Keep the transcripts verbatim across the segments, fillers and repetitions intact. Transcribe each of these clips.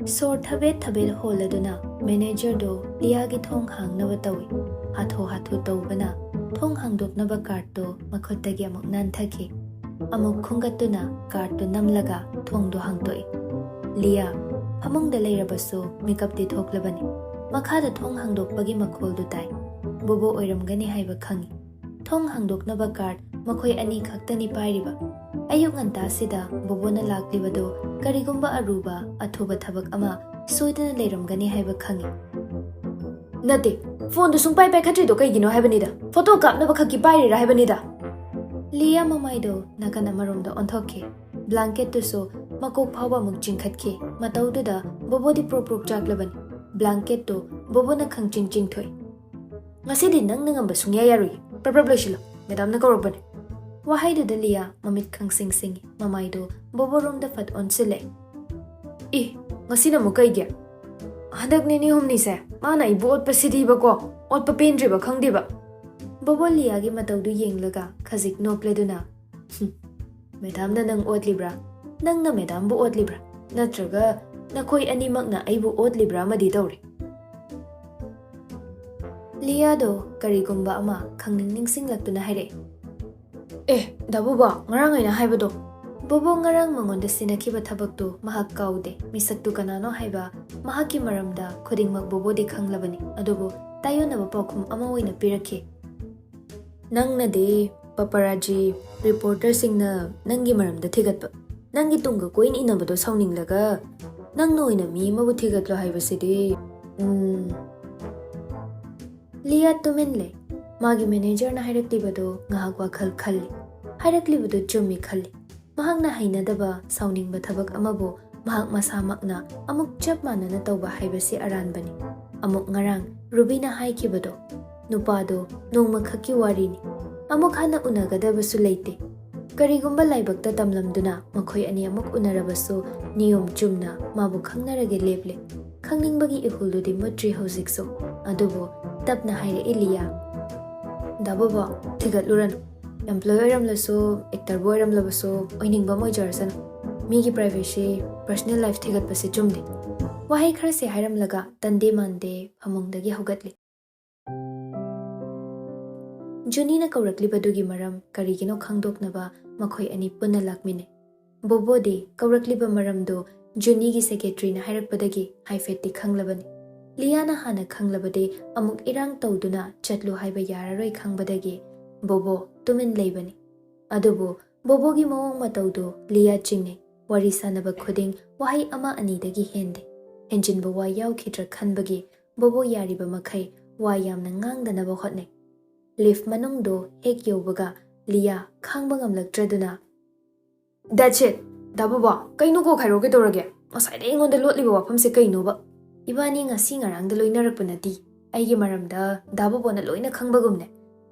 ꯁꯣꯔ ꯊꯕꯦꯠ ꯊꯕꯦꯠ ꯍꯣꯜꯂꯗꯨꯅ ꯃꯦꯅꯦꯖꯔꯗꯣ ꯂꯤꯌꯥꯒꯤ ꯊꯣꯡ ꯍꯥꯡꯅꯕ ꯇꯧꯏ꯫ ꯍꯥꯊꯨ ꯍꯥꯊꯨ ꯇꯧꯕꯅ ꯊꯣꯡ ꯍꯥꯡꯗꯣꯛꯅꯕ ꯀꯥꯔꯠꯇꯣ ꯃꯈꯨꯠꯇꯒꯤ ꯑꯃꯨꯛ ꯅꯥꯟꯊꯈꯤ꯫ ꯑꯃꯨꯛ ꯈꯨꯝꯒꯠꯇꯨꯅ ꯀꯥꯔꯠꯇꯨ ꯅꯝꯂꯒ ꯊꯣꯡꯗꯨ ꯍꯥꯡꯗꯣꯛꯏ꯫ ꯂꯤꯌꯥ ꯐꯃꯨꯡꯗ ꯂꯩꯔꯕꯁꯨ ꯃꯤꯀꯞꯇꯤ ꯊꯣꯛꯂꯕꯅꯤ꯫ ꯃꯈꯥꯗ ꯊꯣꯡ ꯍꯥꯡꯗꯣꯛꯄꯒꯤ ꯃꯈꯣꯜꯗꯨ ꯇꯥꯏ꯫ ꯕꯣꯕꯣ ꯑꯣꯏꯔꯝꯒꯅꯤ ꯍꯥꯏꯕ ꯈꯪꯏ꯫ ꯊꯣꯡ ꯍꯥꯡꯗꯣꯛꯅꯕ ꯀꯥꯔꯠ ꯃꯈꯣꯏ ꯑꯅꯤ ꯈꯛꯇꯅꯤ ꯄꯥꯏꯔꯤꯕ꯫ ꯑꯌꯨꯛ ꯉꯟꯇꯥꯁꯤꯗ ꯕꯣꯕꯣꯅ ꯂꯥꯛꯂꯤꯕꯗꯨ ꯀꯔꯤꯒꯨꯝꯕ ꯑꯔꯨꯕ ꯑꯊꯨꯕ ꯊꯕꯛ ꯑꯃ ꯁꯣꯏꯗꯅ ꯂꯩꯔꯝꯒꯅꯤ ꯍꯥꯏꯕ ꯈꯪꯏ꯫ ꯅꯠꯇꯦ, ꯐꯣꯟꯗꯨ ꯁꯨꯡꯄꯥꯏ ꯄꯥꯏꯈꯠꯇ꯭ꯔꯤꯗꯣ ꯀꯩꯒꯤꯅꯣ ꯍꯥꯏꯕꯅꯤꯗ꯫ ꯐꯣꯇꯣ ꯀꯥꯞꯅꯕ ꯈꯛꯀꯤ ꯄꯥꯏꯔꯤꯔꯥ ꯍꯥꯏꯕꯅꯤꯗ꯫ ꯂꯤꯌꯥ ꯃꯃꯥꯏꯗꯣ ꯅꯥꯀꯟ ꯑꯃꯔꯣꯝꯗ ꯑꯣꯟꯊꯣꯛꯈꯤ꯫ ꯕ꯭ꯂꯥꯡꯀꯦꯠꯇꯨꯁꯨ ꯃꯀꯣꯛ ꯐꯥꯎꯕ ꯑꯃꯨꯛ ꯆꯤꯡꯈꯠꯈꯤ꯫ ꯃꯇꯧꯗꯨꯗ ꯕꯣꯕꯣꯗꯤ ꯄ꯭ꯔꯣꯛ ꯄ꯭ꯔꯣꯛ ꯆꯥꯛꯂꯕꯅꯤ꯫ ꯕ꯭ꯂꯥꯡꯀꯦꯠꯇꯨ ꯕꯣꯕꯣꯅ ꯈꯪꯆꯤꯡ ꯆꯤꯡꯊꯣꯛꯏ꯫ "ꯉꯁꯤꯗꯤ ꯅꯪꯅ ꯉꯝꯕ ꯁꯨꯡꯌꯥ ꯌꯥꯔꯣꯏꯌꯦ꯫ ꯄ꯭ꯔꯞ ꯄ꯭ꯔꯞ ꯂꯣꯏꯁꯤꯜꯂꯣ, ꯃꯦꯗꯥꯝꯅ ꯀꯧꯔꯛꯄꯅꯦ꯫" ꯋꯥꯍꯩꯗꯨꯗ ꯂꯤꯌꯥ ꯃꯃꯤꯠ ꯈꯪꯁꯤꯡ ꯁꯤꯡꯉꯤ꯫ ꯃꯃꯥꯏꯗꯨ ꯕꯣꯕꯣꯔꯣꯝꯗ ꯐꯠ ꯑꯣꯟꯁꯤꯜꯂꯦ꯫ "ꯏ, ꯉꯁꯤꯅ ꯑꯃꯨꯛ ꯀꯩꯒꯤ?" "ꯍꯟꯗꯛ ꯅꯤꯅꯤ ꯍꯨꯝꯅꯤꯁꯦ ꯃꯥꯅ ꯑꯩꯕꯨ ꯑꯣꯠꯄꯁꯤꯗꯤꯕꯀꯣ, ꯑꯣꯠꯄ ꯄꯦꯟꯗ꯭ꯔꯤꯕ ꯈꯪꯗꯦꯕ꯫" ꯕꯣꯕꯣ ꯂꯤꯌꯥꯒꯤ ꯃꯇꯧꯗꯨ ꯌꯦꯡꯂꯒ ꯈꯖꯤꯛ ꯅꯣꯛꯂꯗꯨꯅ, "ꯍꯨꯝ, ꯃꯦꯗꯥꯝꯅ ꯅꯪ ꯑꯣꯠꯂꯤꯕ꯭ꯔꯥ? ꯅꯪꯅ ꯃꯦꯗꯥꯝꯕꯨ ꯑꯣꯠꯂꯤꯕ꯭ꯔꯥ? ꯅꯠꯇ꯭ꯔꯒ ꯅꯈꯣꯏ ꯑꯅꯤꯃꯛꯅ ꯑꯩꯕꯨ ꯑꯣꯠꯂꯤꯕ꯭ꯔꯥ ꯑꯃꯗꯤ ꯇꯧꯔꯦ꯫" ꯂꯤꯌꯥꯗꯣ ꯀꯔꯤꯒꯨꯝꯕ ꯑꯃ ꯈꯪꯅꯤꯡ ꯅꯤꯡꯁꯤꯡꯂꯛꯇꯨꯅ ꯍꯥꯏꯔꯛꯑꯦ꯫ "ꯑꯦ, ꯗꯥ ꯕꯣꯕꯣ, ꯉꯔꯥꯡ ꯑꯩꯅ ꯍꯥꯏꯕꯗꯣ꯫" ꯕꯣꯕꯣ ꯉꯔꯥꯡ ꯃꯉꯣꯟꯗ ꯁꯤꯟꯅꯈꯤꯕ ꯊꯕꯛꯇꯨ ꯃꯍꯥꯛ ꯀꯥꯎꯗꯦ꯫ ꯃꯤꯁꯛꯇꯨ ꯀꯅꯥꯅꯣ ꯍꯥꯏꯕ ꯃꯍꯥꯛꯀꯤ ꯃꯔꯝꯗ ꯈꯨꯗꯤꯡꯃꯛ ꯕꯣꯕꯣꯗꯤ ꯈꯪꯂꯕꯅꯤ, ꯑꯗꯨꯕꯨ ꯇꯥꯏꯌꯣꯟꯅꯕ ꯄꯥꯎꯈꯨꯝ ꯑꯃ ꯑꯣꯏꯅ ꯄꯤꯔꯛꯈꯤ꯫ "ꯅꯪꯅꯗꯤ ꯄꯄꯔꯥꯖꯤ ꯔꯤꯄꯣꯔꯇꯔꯁꯤꯡꯅ ꯅꯪꯒꯤ ꯃꯔꯝꯗ ꯊꯤꯒꯠꯄ, ꯅꯪꯒꯤ ꯇꯨꯡꯒ ꯀꯣꯏꯟ ꯏꯟꯅꯕꯗꯣ ꯁꯥꯎꯅꯤꯡꯂꯒ ꯅꯪꯅ ꯑꯣꯏꯅ ꯃꯤ ꯑꯃꯕꯨ ꯊꯤꯒꯠꯂꯣ ꯍꯥꯏꯕꯁꯤꯗꯤ, ꯎꯝ꯫" ꯂꯤꯌꯥ ꯇꯨꯃꯤꯟ ꯂꯩ꯫ ꯃꯥꯒꯤ ꯃꯦꯅꯦꯖꯔꯅ ꯍꯥꯏꯔꯛꯂꯤꯕꯗꯨ ꯉꯥꯏꯍꯥꯛ ꯋꯥꯈꯜ ꯈꯜꯂꯤ꯫ ꯍꯥꯏꯔꯛꯂꯤꯕꯗꯨ ꯆꯨꯝꯃꯤ ꯈꯜꯂꯤ꯫ ꯃꯍꯥꯛꯅ ꯍꯩꯅꯗꯕ, ꯁꯥꯎꯅꯤꯡꯕ ꯊꯕꯛ ꯑꯃꯕꯨ ꯃꯍꯥꯛ ꯃꯁꯥꯃꯛꯅ ꯑꯃꯨꯛ ꯆꯞ ꯃꯥꯟꯅꯅ ꯇꯧꯕ ꯍꯥꯏꯕꯁꯤ ꯑꯔꯥꯟꯕꯅꯤ꯫ ꯑꯃꯨꯛ ꯉꯔꯥꯡ ꯔꯨꯕꯤꯅ ꯍꯥꯏꯈꯤꯕꯗꯣ, ꯅꯨꯄꯥꯗꯣ ꯅꯣꯡꯃꯈꯛꯀꯤ ꯋꯥꯔꯤꯅꯤ꯫ ꯑꯃꯨꯛ ꯍꯟꯅ ꯎꯅꯒꯗꯕꯁꯨ ꯂꯩꯇꯦ꯫ ꯀꯔꯤꯒꯨꯝꯕ ꯂꯥꯏꯕꯛꯇ ꯇꯝꯂꯝꯗꯨꯅ ꯃꯈꯣꯏ ꯑꯅꯤ ꯑꯃꯨꯛ ꯎꯅꯔꯕꯁꯨ, ꯅꯤꯌꯣꯝ ꯆꯨꯝꯅ ꯃꯥꯕꯨ ꯈꯪꯅꯔꯒꯦ ꯂꯦꯞꯂꯦ꯫ ꯈꯪꯅꯤꯡꯕꯒꯤ ꯏꯍꯨꯜꯗꯨꯗꯤ ꯃꯨꯠꯇ꯭ꯔꯤ ꯍꯧꯖꯤꯛꯁꯨ꯫ ꯑꯗꯨꯕꯨ ꯇꯞꯅ ꯍꯥꯏꯔꯛꯏ ꯂꯤꯌꯥ, "ꯗꯥ ꯕꯣꯕꯣ, ꯊꯤꯒꯠꯂꯨꯔꯅꯨ꯫ ꯑꯦꯝꯄ꯭ꯂꯣꯏ ꯑꯣꯏꯔꯝꯂꯁꯨ, ꯑꯦꯛꯇꯔꯕꯨ ꯑꯣꯏꯔꯝꯂꯕꯁꯨ, ꯑꯣꯏꯅꯤꯡꯕ ꯑꯃ ꯑꯣꯏꯖꯔꯁꯅꯨ꯫ ꯃꯤꯒꯤ ꯄ꯭ꯔꯥꯏꯚꯦꯁꯤ, ꯄꯔꯁꯅꯦꯜ ꯂꯥꯏꯐ ꯊꯤꯒꯠꯄꯁꯤ ꯆꯨꯝꯗꯦ꯫ ꯋꯥꯍꯩ ꯈꯔꯁꯦ ꯍꯥꯏꯔꯝꯂꯒ ꯇꯟꯗꯦ ꯃꯥꯟꯗꯦ ꯐꯃꯨꯡꯗꯒꯤ ꯍꯧꯒꯠꯂꯤ꯫ ꯖꯨꯅꯤꯅ ꯀꯧꯔꯛꯂꯤꯕꯗꯨꯒꯤ ꯃꯔꯝ ꯀꯔꯤꯒꯤꯅꯣ ꯈꯪꯗꯣꯛꯅꯕ ꯃꯈꯣꯏ ꯑꯅꯤ ꯄꯨꯟꯅ ꯂꯥꯛꯃꯤꯟꯅꯩ꯫ ꯕꯣꯕꯣꯗꯤ ꯀꯧꯔꯛꯂꯤꯕ ꯃꯔꯝꯗꯨ ꯖꯨꯅꯤꯒꯤ ꯁꯦꯀ꯭ꯔꯦꯇꯔꯤꯅ ꯍꯥꯏꯔꯛꯄꯗꯒꯤ ꯍꯥꯏꯐꯦꯠꯇꯤ ꯈꯪꯂꯕꯅꯤ꯫ ꯂꯤꯌꯥꯅ ꯍꯥꯟꯅ ꯈꯪꯂꯕꯗꯤ ꯑꯃꯨꯛ ꯏꯔꯥꯡ ꯇꯧꯗꯨꯅ ꯆꯠꯂꯨ ꯍꯥꯏꯕ ꯌꯥꯔꯔꯣꯏ ꯈꯪꯕꯗꯒꯤ ꯕꯣꯕꯣ ꯇꯨꯃꯤꯟ ꯂꯩꯕꯅꯤ꯫ ꯑꯗꯨꯕꯨ ꯕꯣꯕꯣꯒꯤ ꯃꯑꯣꯡ ꯃꯇꯧꯗꯨ ꯂꯤꯌꯥ ꯆꯤꯡꯅꯩ꯫ ꯋꯥꯔꯤ ꯁꯥꯟꯅꯕ ꯈꯨꯗꯤꯡ ꯋꯥꯍꯩ ꯑꯃ ꯑꯅꯤꯗꯒꯤ ꯍꯦꯟꯗꯦ꯫ ꯍꯦꯟꯖꯤꯟꯕ ꯋꯥ ꯌꯥꯎꯈꯤꯗ꯭ꯔꯥ ꯈꯟꯕꯒꯤ ꯕꯣꯕꯣ ꯌꯥꯔꯤꯕ ꯃꯈꯩ ꯋꯥ ꯌꯥꯝꯅ ꯉꯥꯡꯗꯅꯕ ꯍꯣꯠꯅꯩ꯫ ꯂꯤꯐ ꯃꯅꯨꯡꯗꯨ ꯍꯦꯛ ꯌꯧꯕꯒ ꯂꯤꯌꯥ ꯈꯥꯡꯕ ꯉꯝꯂꯛꯇ꯭ꯔꯗꯨꯅ, "That's it! ꯗꯥ ꯕꯣꯕꯣ, ꯀꯩꯅꯣ ꯀꯣꯛ ꯍꯥꯏꯔꯣ, ꯀꯩꯗꯧꯔꯒꯦ? ꯉꯁꯥꯏꯗꯩ ꯑꯩꯉꯣꯟꯗ ꯂꯣꯠꯂꯤꯕ ꯋꯥꯐꯝꯁꯦ ꯀꯩꯅꯣꯕ? ꯏꯕꯥꯅꯤ ꯉꯁꯤ ꯉꯔꯥꯡꯗ ꯂꯣꯏꯅꯔꯛꯄ ꯅꯠꯇꯦ꯫ ꯑꯩꯒꯤ ꯃꯔꯝꯗ ꯗꯥ ꯕꯣꯕꯣꯅ ꯂꯣꯏꯅ ꯈꯪꯕꯒꯨꯝꯅꯦ꯫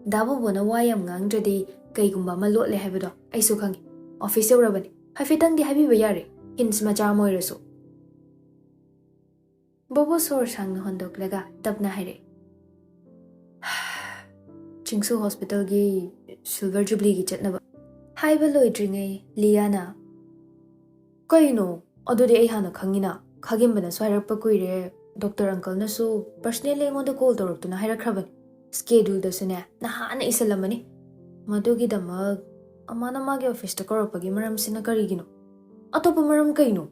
ꯗꯥ ꯕꯣꯕꯣꯅ ꯋꯥ ꯌꯥꯝ ꯉꯥꯡꯗ꯭ꯔꯗꯤ ꯀꯩꯒꯨꯝꯕ ꯑꯃ ꯂꯣꯠꯂꯦ ꯍꯥꯏꯕꯗꯣ ꯑꯩꯁꯨ ꯈꯪꯉꯤ꯫ ꯑꯣꯐꯤꯁ ꯌꯧꯔꯕꯅꯤ꯫ ꯍꯥꯏꯐꯦꯠꯇꯪꯗꯤ ꯍꯥꯏꯕꯤꯕ ꯌꯥꯔꯦ, ꯍꯤꯟꯁ ꯃꯆꯥ ꯑꯃ ꯑꯣꯏꯔꯁꯨ"꯫ ꯕꯣꯕꯣ ꯁꯣꯔ ꯁꯥꯡꯅ ꯍꯣꯟꯗꯣꯛꯂꯒ ꯇꯞꯅ ꯍꯥꯏꯔꯛꯏ, "ꯆꯤꯡꯁꯨ ꯍꯣꯁꯄꯤꯇꯥꯜꯒꯤ ꯁꯤꯜꯚꯔ ꯖꯨꯕ꯭ꯂꯤꯒꯤ ꯆꯠꯅꯕ"꯫ ꯍꯥꯏꯕ ꯂꯣꯏꯗ꯭ꯔꯤꯉꯩ ꯂꯤꯌꯥꯅ, "ꯀꯩꯅꯣ? ꯑꯗꯨꯗꯤ ꯑꯩ ꯍꯥꯟꯅ ꯈꯪꯉꯤꯅ꯫ ꯈꯥꯒꯦꯝꯕꯅꯁꯨ ꯍꯥꯏꯔꯛꯄ ꯀꯨꯏꯔꯦ, ꯗꯣꯛꯇꯔ ꯑꯪꯀꯜꯅꯁꯨ ꯄꯔꯁꯅꯦꯜꯂꯤ ꯑꯩꯉꯣꯟꯗ ꯀꯣꯜ ꯇꯧꯔꯛꯇꯨꯅ ꯍꯥꯏꯔꯛꯈ꯭ꯔꯕꯅꯤ꯫ ꯁ꯭ꯀꯦꯗꯨꯜꯗꯁꯨꯅꯦ ꯅꯍꯥꯟꯅ ꯏꯁꯜꯂꯝꯃꯅꯤ꯫ ꯃꯗꯨꯒꯤꯗꯃꯛ ꯑꯃꯅ ꯃꯥꯒꯤ ꯑꯣꯐꯤꯁꯇ ꯀꯧꯔꯛꯄꯒꯤ ꯃꯔꯝꯁꯤꯅ ꯀꯔꯤꯒꯤꯅꯣ? ꯑꯇꯣꯞꯄ ꯃꯔꯝ ꯀꯩꯅꯣ?"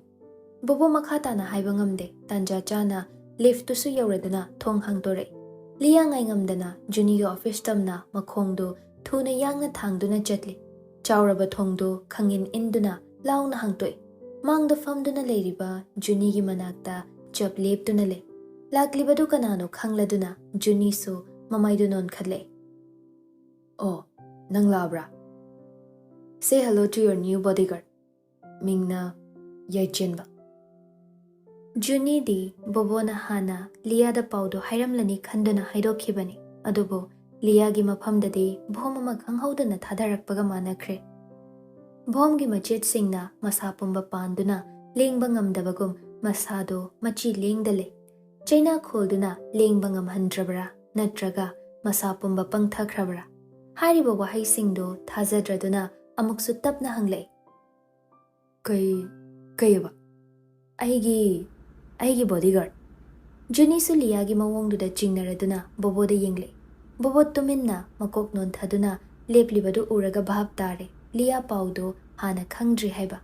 ꯕꯣꯕꯣ ꯃꯈꯥ ꯇꯥꯅ ꯍꯥꯏꯕ ꯉꯝꯗꯦ꯫ ꯇꯥꯟꯖꯥ ꯆꯥꯅ ꯂꯤꯐꯇꯨꯁꯨ ꯌꯧꯔꯗꯨꯅ ꯊꯣꯡ ꯍꯥꯡꯗꯣꯔꯛꯏ꯫ ꯂꯤꯌꯥ ꯉꯥꯏꯉꯝꯗꯅ ꯖꯨꯅꯤꯒꯤ ꯑꯣꯐꯤꯁ ꯇꯝꯅ ꯃꯈꯣꯡꯗꯨ ꯊꯨꯅ ꯌꯥꯡꯅ ꯊꯥꯡꯗꯨꯅ ꯆꯠꯂꯤ꯫ ꯆꯥꯎꯔꯕ ꯊꯣꯡꯗꯨ ꯈꯪꯏꯟ ꯏꯟꯗꯨꯅ ꯂꯥꯎꯅ ꯍꯥꯡꯇꯣꯛꯏ꯫ ꯃꯥꯡꯗ ꯐꯝꯗꯨꯅ ꯂꯩꯔꯤꯕ ꯖꯨꯅꯤꯒꯤ ꯃꯅꯥꯛꯇ ꯆꯞ ꯂꯦꯞꯇꯨꯅ ꯂꯩ꯫ ꯂꯥꯛꯂꯤꯕꯗꯨ ꯀꯅꯥꯅꯣ ꯈꯪꯂꯗꯨꯅ ꯖꯨꯅꯤꯁꯨ ꯃꯃꯥꯏꯗꯨ ꯅꯣꯟꯈꯠꯂꯛꯏ꯫ "ꯑꯣ, ꯅꯪ ꯂꯥꯛꯑꯕ꯭ꯔꯥ? Say hello to your new bodyguard꯫ ꯃꯤꯡꯅ ꯌꯥꯏꯆꯦꯟꯕ"꯫ ꯖꯨꯅꯤꯗꯤ ꯕꯣꯕꯣꯅ ꯍꯥꯟꯅ ꯂꯤꯌꯥꯗ ꯄꯥꯎꯗꯨ ꯍꯥꯏꯔꯝꯂꯅꯤ ꯈꯟꯗꯨꯅ ꯍꯥꯏꯗꯣꯛꯈꯤꯕꯅꯤ꯫ ꯑꯗꯨꯕꯨ ꯂꯤꯌꯥꯒꯤ ꯃꯐꯝꯗꯗꯤ ꯕꯣꯝ ꯑꯃ ꯈꯪꯍꯧꯗꯅ ꯊꯥꯗꯔꯛꯄꯒ ꯃꯥꯟꯅꯈ꯭ꯔꯦ꯫ ꯕꯣꯝꯒꯤ ꯃꯆꯦꯠꯁꯤꯡꯅ ꯃꯁꯥ ꯄꯨꯝꯕ ꯄꯥꯟꯗꯨꯅ ꯂꯦꯡꯕ ꯉꯝꯗꯕꯒꯨꯝ ꯃꯁꯥꯗꯨ ꯃꯆꯤ ꯂꯦꯡꯗ ꯂꯩ꯫ ꯆꯩꯅꯥ ꯈꯣꯜꯗꯨꯅ ꯂꯦꯡꯕ ꯉꯝꯍꯟꯗ꯭ꯔꯕ꯭ꯔꯥ ꯅꯠꯇ꯭ꯔꯒ ꯃꯁꯥ ꯄꯨꯝꯕ ꯄꯪꯊꯈ꯭ꯔꯕ꯭ꯔꯥ? ꯍꯥꯏꯔꯤꯕ ꯋꯥꯍꯩꯁꯤꯡꯗꯨ ꯊꯥꯖꯗ꯭ꯔꯗꯨꯅ ꯑꯃꯨꯛꯁꯨ ꯇꯞꯅ ꯍꯪꯂꯛꯏ꯫ "ꯀꯩ, ꯀꯩꯑꯕ?" "ꯑꯩꯒꯤ ꯑꯩꯒꯤ ꯕꯣꯗꯤꯒꯥꯔꯗ꯫ ꯖꯨꯅꯤꯁꯨ ꯂꯤꯌꯥꯒꯤ ꯃꯑꯣꯡꯗꯨꯗ ꯆꯤꯡꯅꯔꯗꯨꯅ ꯕꯣꯕꯣꯗ ꯌꯦꯡꯂꯦ꯫ ꯕꯣꯕꯣ ꯇꯨꯃꯤꯟꯅ ꯃꯀꯣꯛ ꯅꯣꯟꯊꯗꯨꯅ ꯂꯦꯞꯂꯤꯕꯗꯨ ꯎꯔꯒ ꯚꯥꯞ ꯇꯥꯔꯦ ꯂꯤꯌꯥ ꯄꯥꯎꯗꯨ ꯍꯥꯟꯅ ꯈꯪꯗ꯭ꯔꯤ ꯍꯥꯏꯕ꯫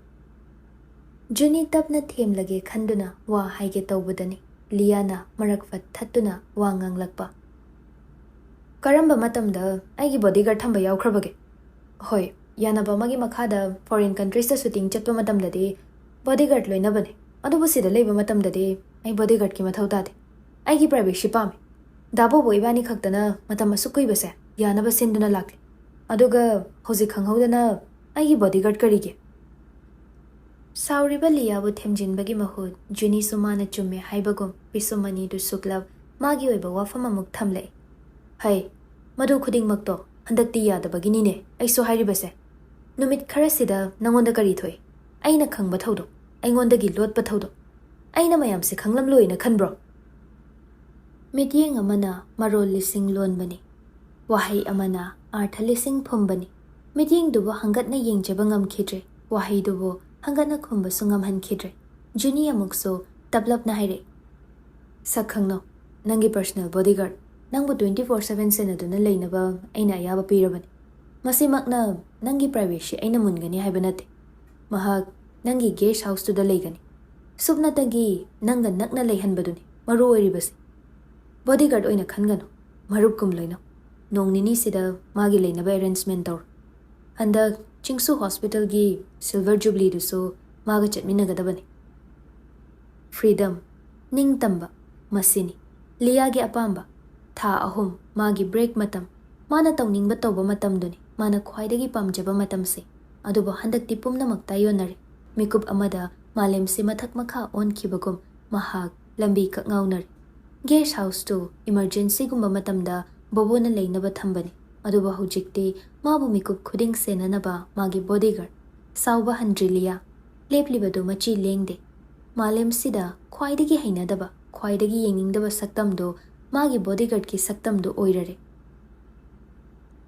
ꯖꯨꯅꯤ ꯇꯞꯅ ꯊꯦꯝꯂꯒꯦ ꯈꯟꯗꯨꯅ ꯋꯥ ꯍꯥꯏꯒꯦ ꯇꯧꯕꯗꯅꯤ ꯂꯤꯌꯥꯅ ꯃꯔꯛ ꯐꯠ ꯊꯠꯇꯨꯅ ꯋꯥ ꯉꯥꯡꯂꯛꯄ꯫ "ꯀꯔꯝꯕ ꯃꯇꯝꯗ ꯑꯩꯒꯤ ꯕꯣꯗꯤꯒꯥꯔꯗ ꯊꯝꯕ ꯌꯥꯎꯈ꯭ꯔꯕꯒꯦ?" "ꯍꯣꯏ, ꯌꯥꯅꯕ ꯑꯃꯒꯤ ꯃꯈꯥꯗ ꯐꯣꯔꯦꯟ ꯀꯟꯇ꯭ꯔꯤꯁꯇ ꯁꯨꯇꯤꯡ ꯆꯠꯄ ꯃꯇꯝꯗꯗꯤ ꯕꯣꯗꯤꯒꯥꯔꯗ ꯂꯣꯏꯅꯕꯅꯦ, ꯑꯗꯨꯕꯨ ꯁꯤꯗ ꯂꯩꯕ ꯃꯇꯝꯗꯗꯤ ꯑꯩ ꯕꯣꯗꯤꯒꯥꯔꯗꯀꯤ ꯃꯊꯧ ꯇꯥꯗꯦ꯫ ꯑꯩꯒꯤ ꯄ꯭ꯔꯥꯏꯚꯦꯁꯤ ꯄꯥꯝꯃꯤ꯫ ꯗꯥ ꯕꯣꯕꯣ ꯏꯕꯥꯅꯤ ꯈꯛꯇꯅ ꯃꯇꯝ ꯑꯁꯨꯛ ꯀꯨꯏꯕꯁꯦ ꯌꯥꯅꯕ ꯁꯤꯟꯗꯨꯅ ꯂꯥꯛꯂꯤ, ꯑꯗꯨꯒ ꯍꯧꯖꯤꯛ ꯈꯪꯍꯧꯗꯅ ꯑꯩꯒꯤ ꯕꯣꯗꯤꯒꯥꯔꯗ ꯀꯔꯤꯒꯤ?" ꯁꯥꯎꯔꯤꯕ ꯂꯤꯌꯥꯕꯨ ꯊꯦꯝꯖꯤꯟꯕꯒꯤ ꯃꯍꯨꯠ ꯖꯨꯅꯤꯁꯨ ꯃꯥꯅ ꯆꯨꯝꯃꯦ ꯍꯥꯏꯕꯒꯨꯝ ꯄꯤꯁꯨꯝ ꯑꯅꯤꯗꯨ ꯁꯨꯛꯂꯞ ꯃꯥꯒꯤ ꯑꯣꯏꯕ ꯋꯥꯐꯝ ꯑꯃꯨꯛ ꯊꯝꯂꯛꯏ꯫ "ꯍꯩ, ꯃꯗꯨ ꯈꯨꯗꯤꯡꯃꯛꯇꯣ ꯍꯟꯗꯛꯇꯤ ꯌꯥꯗꯕꯒꯤꯅꯤꯅꯦ ꯑꯩꯁꯨ ꯍꯥꯏꯔꯤꯕꯁꯦ꯫ ꯅꯨꯃꯤꯠ ꯈꯔꯁꯤꯗ ꯅꯉꯣꯟꯗ ꯀꯔꯤ ꯊꯣꯛꯏ? ꯑꯩꯅ ꯈꯪꯕ ꯊꯧꯗꯣꯛ, ꯑꯩꯉꯣꯟꯗꯒꯤ ꯂꯣꯠꯄ ꯊꯧꯗꯣꯛ, ꯑꯩꯅ ꯃꯌꯥꯝꯁꯦ ꯈꯪꯂꯝꯂꯣꯏꯅ ꯈꯟꯕ꯭ꯔꯣ?" ꯃꯤꯠꯌꯦꯡ ꯑꯃꯅ ꯃꯔꯣꯜ ꯂꯤꯁꯤꯡ ꯂꯣꯟꯕꯅꯤ, ꯋꯥꯍꯩ ꯑꯃꯅ ꯑꯥꯔꯊ ꯂꯤꯁꯤꯡ ꯐꯨꯝꯕꯅꯤ꯫ ꯃꯤꯠꯌꯦꯡꯗꯨꯕꯨ ꯍꯪꯒꯠꯅ ꯌꯦꯡꯖꯕ ꯉꯝꯈꯤꯗ꯭ꯔꯦ, ꯋꯥꯍꯩꯗꯨꯕꯨ ꯍꯪꯒꯠꯅ ꯈꯨꯝꯕꯁꯨ ꯉꯝꯍꯟꯈꯤꯗ꯭ꯔꯦ꯫ ꯖꯨꯅꯤ ꯑꯃꯨꯛꯁꯨ ꯇꯞꯂꯞꯅ ꯍꯥꯏꯔꯛꯏ, "ꯁꯛ ꯈꯪꯅꯧ, ꯅꯪꯒꯤ ꯄꯔꯁꯅꯦꯜ ꯕꯣꯗꯤꯒꯥꯔꯗ ꯅꯪꯕꯨ ꯇ꯭ꯋꯦꯟꯇꯤ ꯐꯣꯔ ꯁꯚꯦꯟ ꯁꯦꯟꯅꯗꯨꯅ ꯂꯩꯅꯕ ꯑꯩꯅ ꯑꯌꯥꯕ ꯄꯤꯔꯕꯅꯤ꯫ ꯃꯁꯤꯃꯛꯅ ꯅꯪꯒꯤ ꯄ꯭ꯔꯥꯏꯚꯦꯁꯤ ꯑꯩꯅ ꯃꯨꯟꯒꯅꯤ ꯍꯥꯏꯕ ꯅꯠꯇꯦ꯫ ꯃꯍꯥꯛ ꯅꯪꯒꯤ ꯒꯦꯁ ꯍꯥꯎꯁꯇꯨꯗ ꯂꯩꯒꯅꯤ꯫ ꯁꯨꯞꯅꯇꯒꯤ ꯅꯪꯒ ꯅꯛꯅ ꯂꯩꯍꯟꯕꯗꯨꯅꯤ ꯃꯔꯨ ꯑꯣꯏꯔꯤꯕꯁꯤ꯫ ꯕꯣꯗꯤꯒꯥꯔꯗ ꯑꯣꯏꯅ ꯈꯟꯒꯅꯨ, ꯃꯔꯨꯞ ꯀꯨꯝꯂꯣꯏꯅꯧ꯫ ꯅꯣꯡ ꯅꯤꯅꯤꯁꯤꯗ ꯃꯥꯒꯤ ꯂꯩꯅꯕ ꯑꯦꯔꯦꯟꯖꯃꯦꯟ ꯇꯧꯔꯣ꯫ ꯍꯟꯗꯛ ꯆꯤꯡꯁꯨ ꯍꯣꯁꯄꯤꯇꯥꯜꯒꯤ ꯁꯤꯜꯚꯔ ꯖꯨꯕꯤꯂꯤꯗꯨꯁꯨ ꯃꯥꯒ ꯆꯠꯃꯤꯟꯅꯒꯗꯕꯅꯤ꯫ ꯐ꯭ꯔꯤꯗꯝ, ꯅꯤꯡꯇꯝꯕ, ꯃꯁꯤꯅꯤ ꯂꯤꯌꯥꯒꯤ ꯑꯄꯥꯝꯕ꯫ ꯊꯥ ꯑꯍꯨꯝ ꯃꯥꯒꯤ ꯕ꯭ꯔꯦꯛ ꯃꯇꯝ, ꯃꯥꯅ ꯇꯧꯅꯤꯡꯕ ꯇꯧꯕ ꯃꯇꯝꯗꯨꯅꯤ ꯃꯥꯅ ꯈ꯭ꯋꯥꯏꯗꯒꯤ ꯄꯥꯝꯖꯕ ꯃꯇꯝꯁꯤ꯫ ꯑꯗꯨꯕꯨ ꯍꯟꯗꯛꯇꯤ ꯄꯨꯝꯅꯃꯛ ꯇꯥꯏꯌꯣꯟꯅꯔꯦ꯫ ꯃꯤꯀꯨꯞ ꯑꯃꯗ ꯃꯥꯂꯦꯝꯁꯤ ꯃꯊꯛ ꯃꯈꯥ ꯑꯣꯟꯈꯤꯕꯒꯨꯝ ꯃꯍꯥꯛ ꯂꯝꯕꯤ ꯀꯛꯉꯥꯎꯅꯔꯦ꯫ ꯒꯦꯁ ꯍꯥꯎꯁꯇꯨ ꯏꯃꯔꯖꯦꯟꯁꯤꯒꯨꯝꯕ ꯃꯇꯝꯗ ꯕꯣꯕꯣꯅ ꯂꯩꯅꯕ ꯊꯝꯕꯅꯤ, ꯑꯗꯨꯕꯨ ꯍꯧꯖꯤꯛꯇꯤ ꯃꯥꯕꯨ ꯃꯤꯀꯨꯞ ꯈꯨꯗꯤꯡ ꯁꯦꯟꯅꯅꯕ ꯃꯥꯒꯤ ꯕꯣꯗꯤꯒꯥꯔꯗ꯫ ꯁꯥꯎꯕ ꯍꯟꯗ꯭ꯔꯤ ꯂꯤꯌꯥ꯫ ꯂꯦꯞꯂꯤꯕꯗꯨ ꯃꯆꯤ ꯂꯦꯡꯗꯦ꯫ ꯃꯥꯂꯦꯝꯁꯤꯗ ꯈ꯭ꯋꯥꯏꯗꯒꯤ ꯍꯩꯅꯗꯕ, ꯈ꯭ꯋꯥꯏꯗꯒꯤ ꯌꯦꯡꯅꯤꯡꯗꯕ ꯁꯛꯇꯝꯗꯨ ꯃꯥꯒꯤ ꯕꯣꯗꯤꯒꯥꯔꯗꯀꯤ ꯁꯛꯇꯝꯗꯨ ꯑꯣꯏꯔꯔꯦ꯫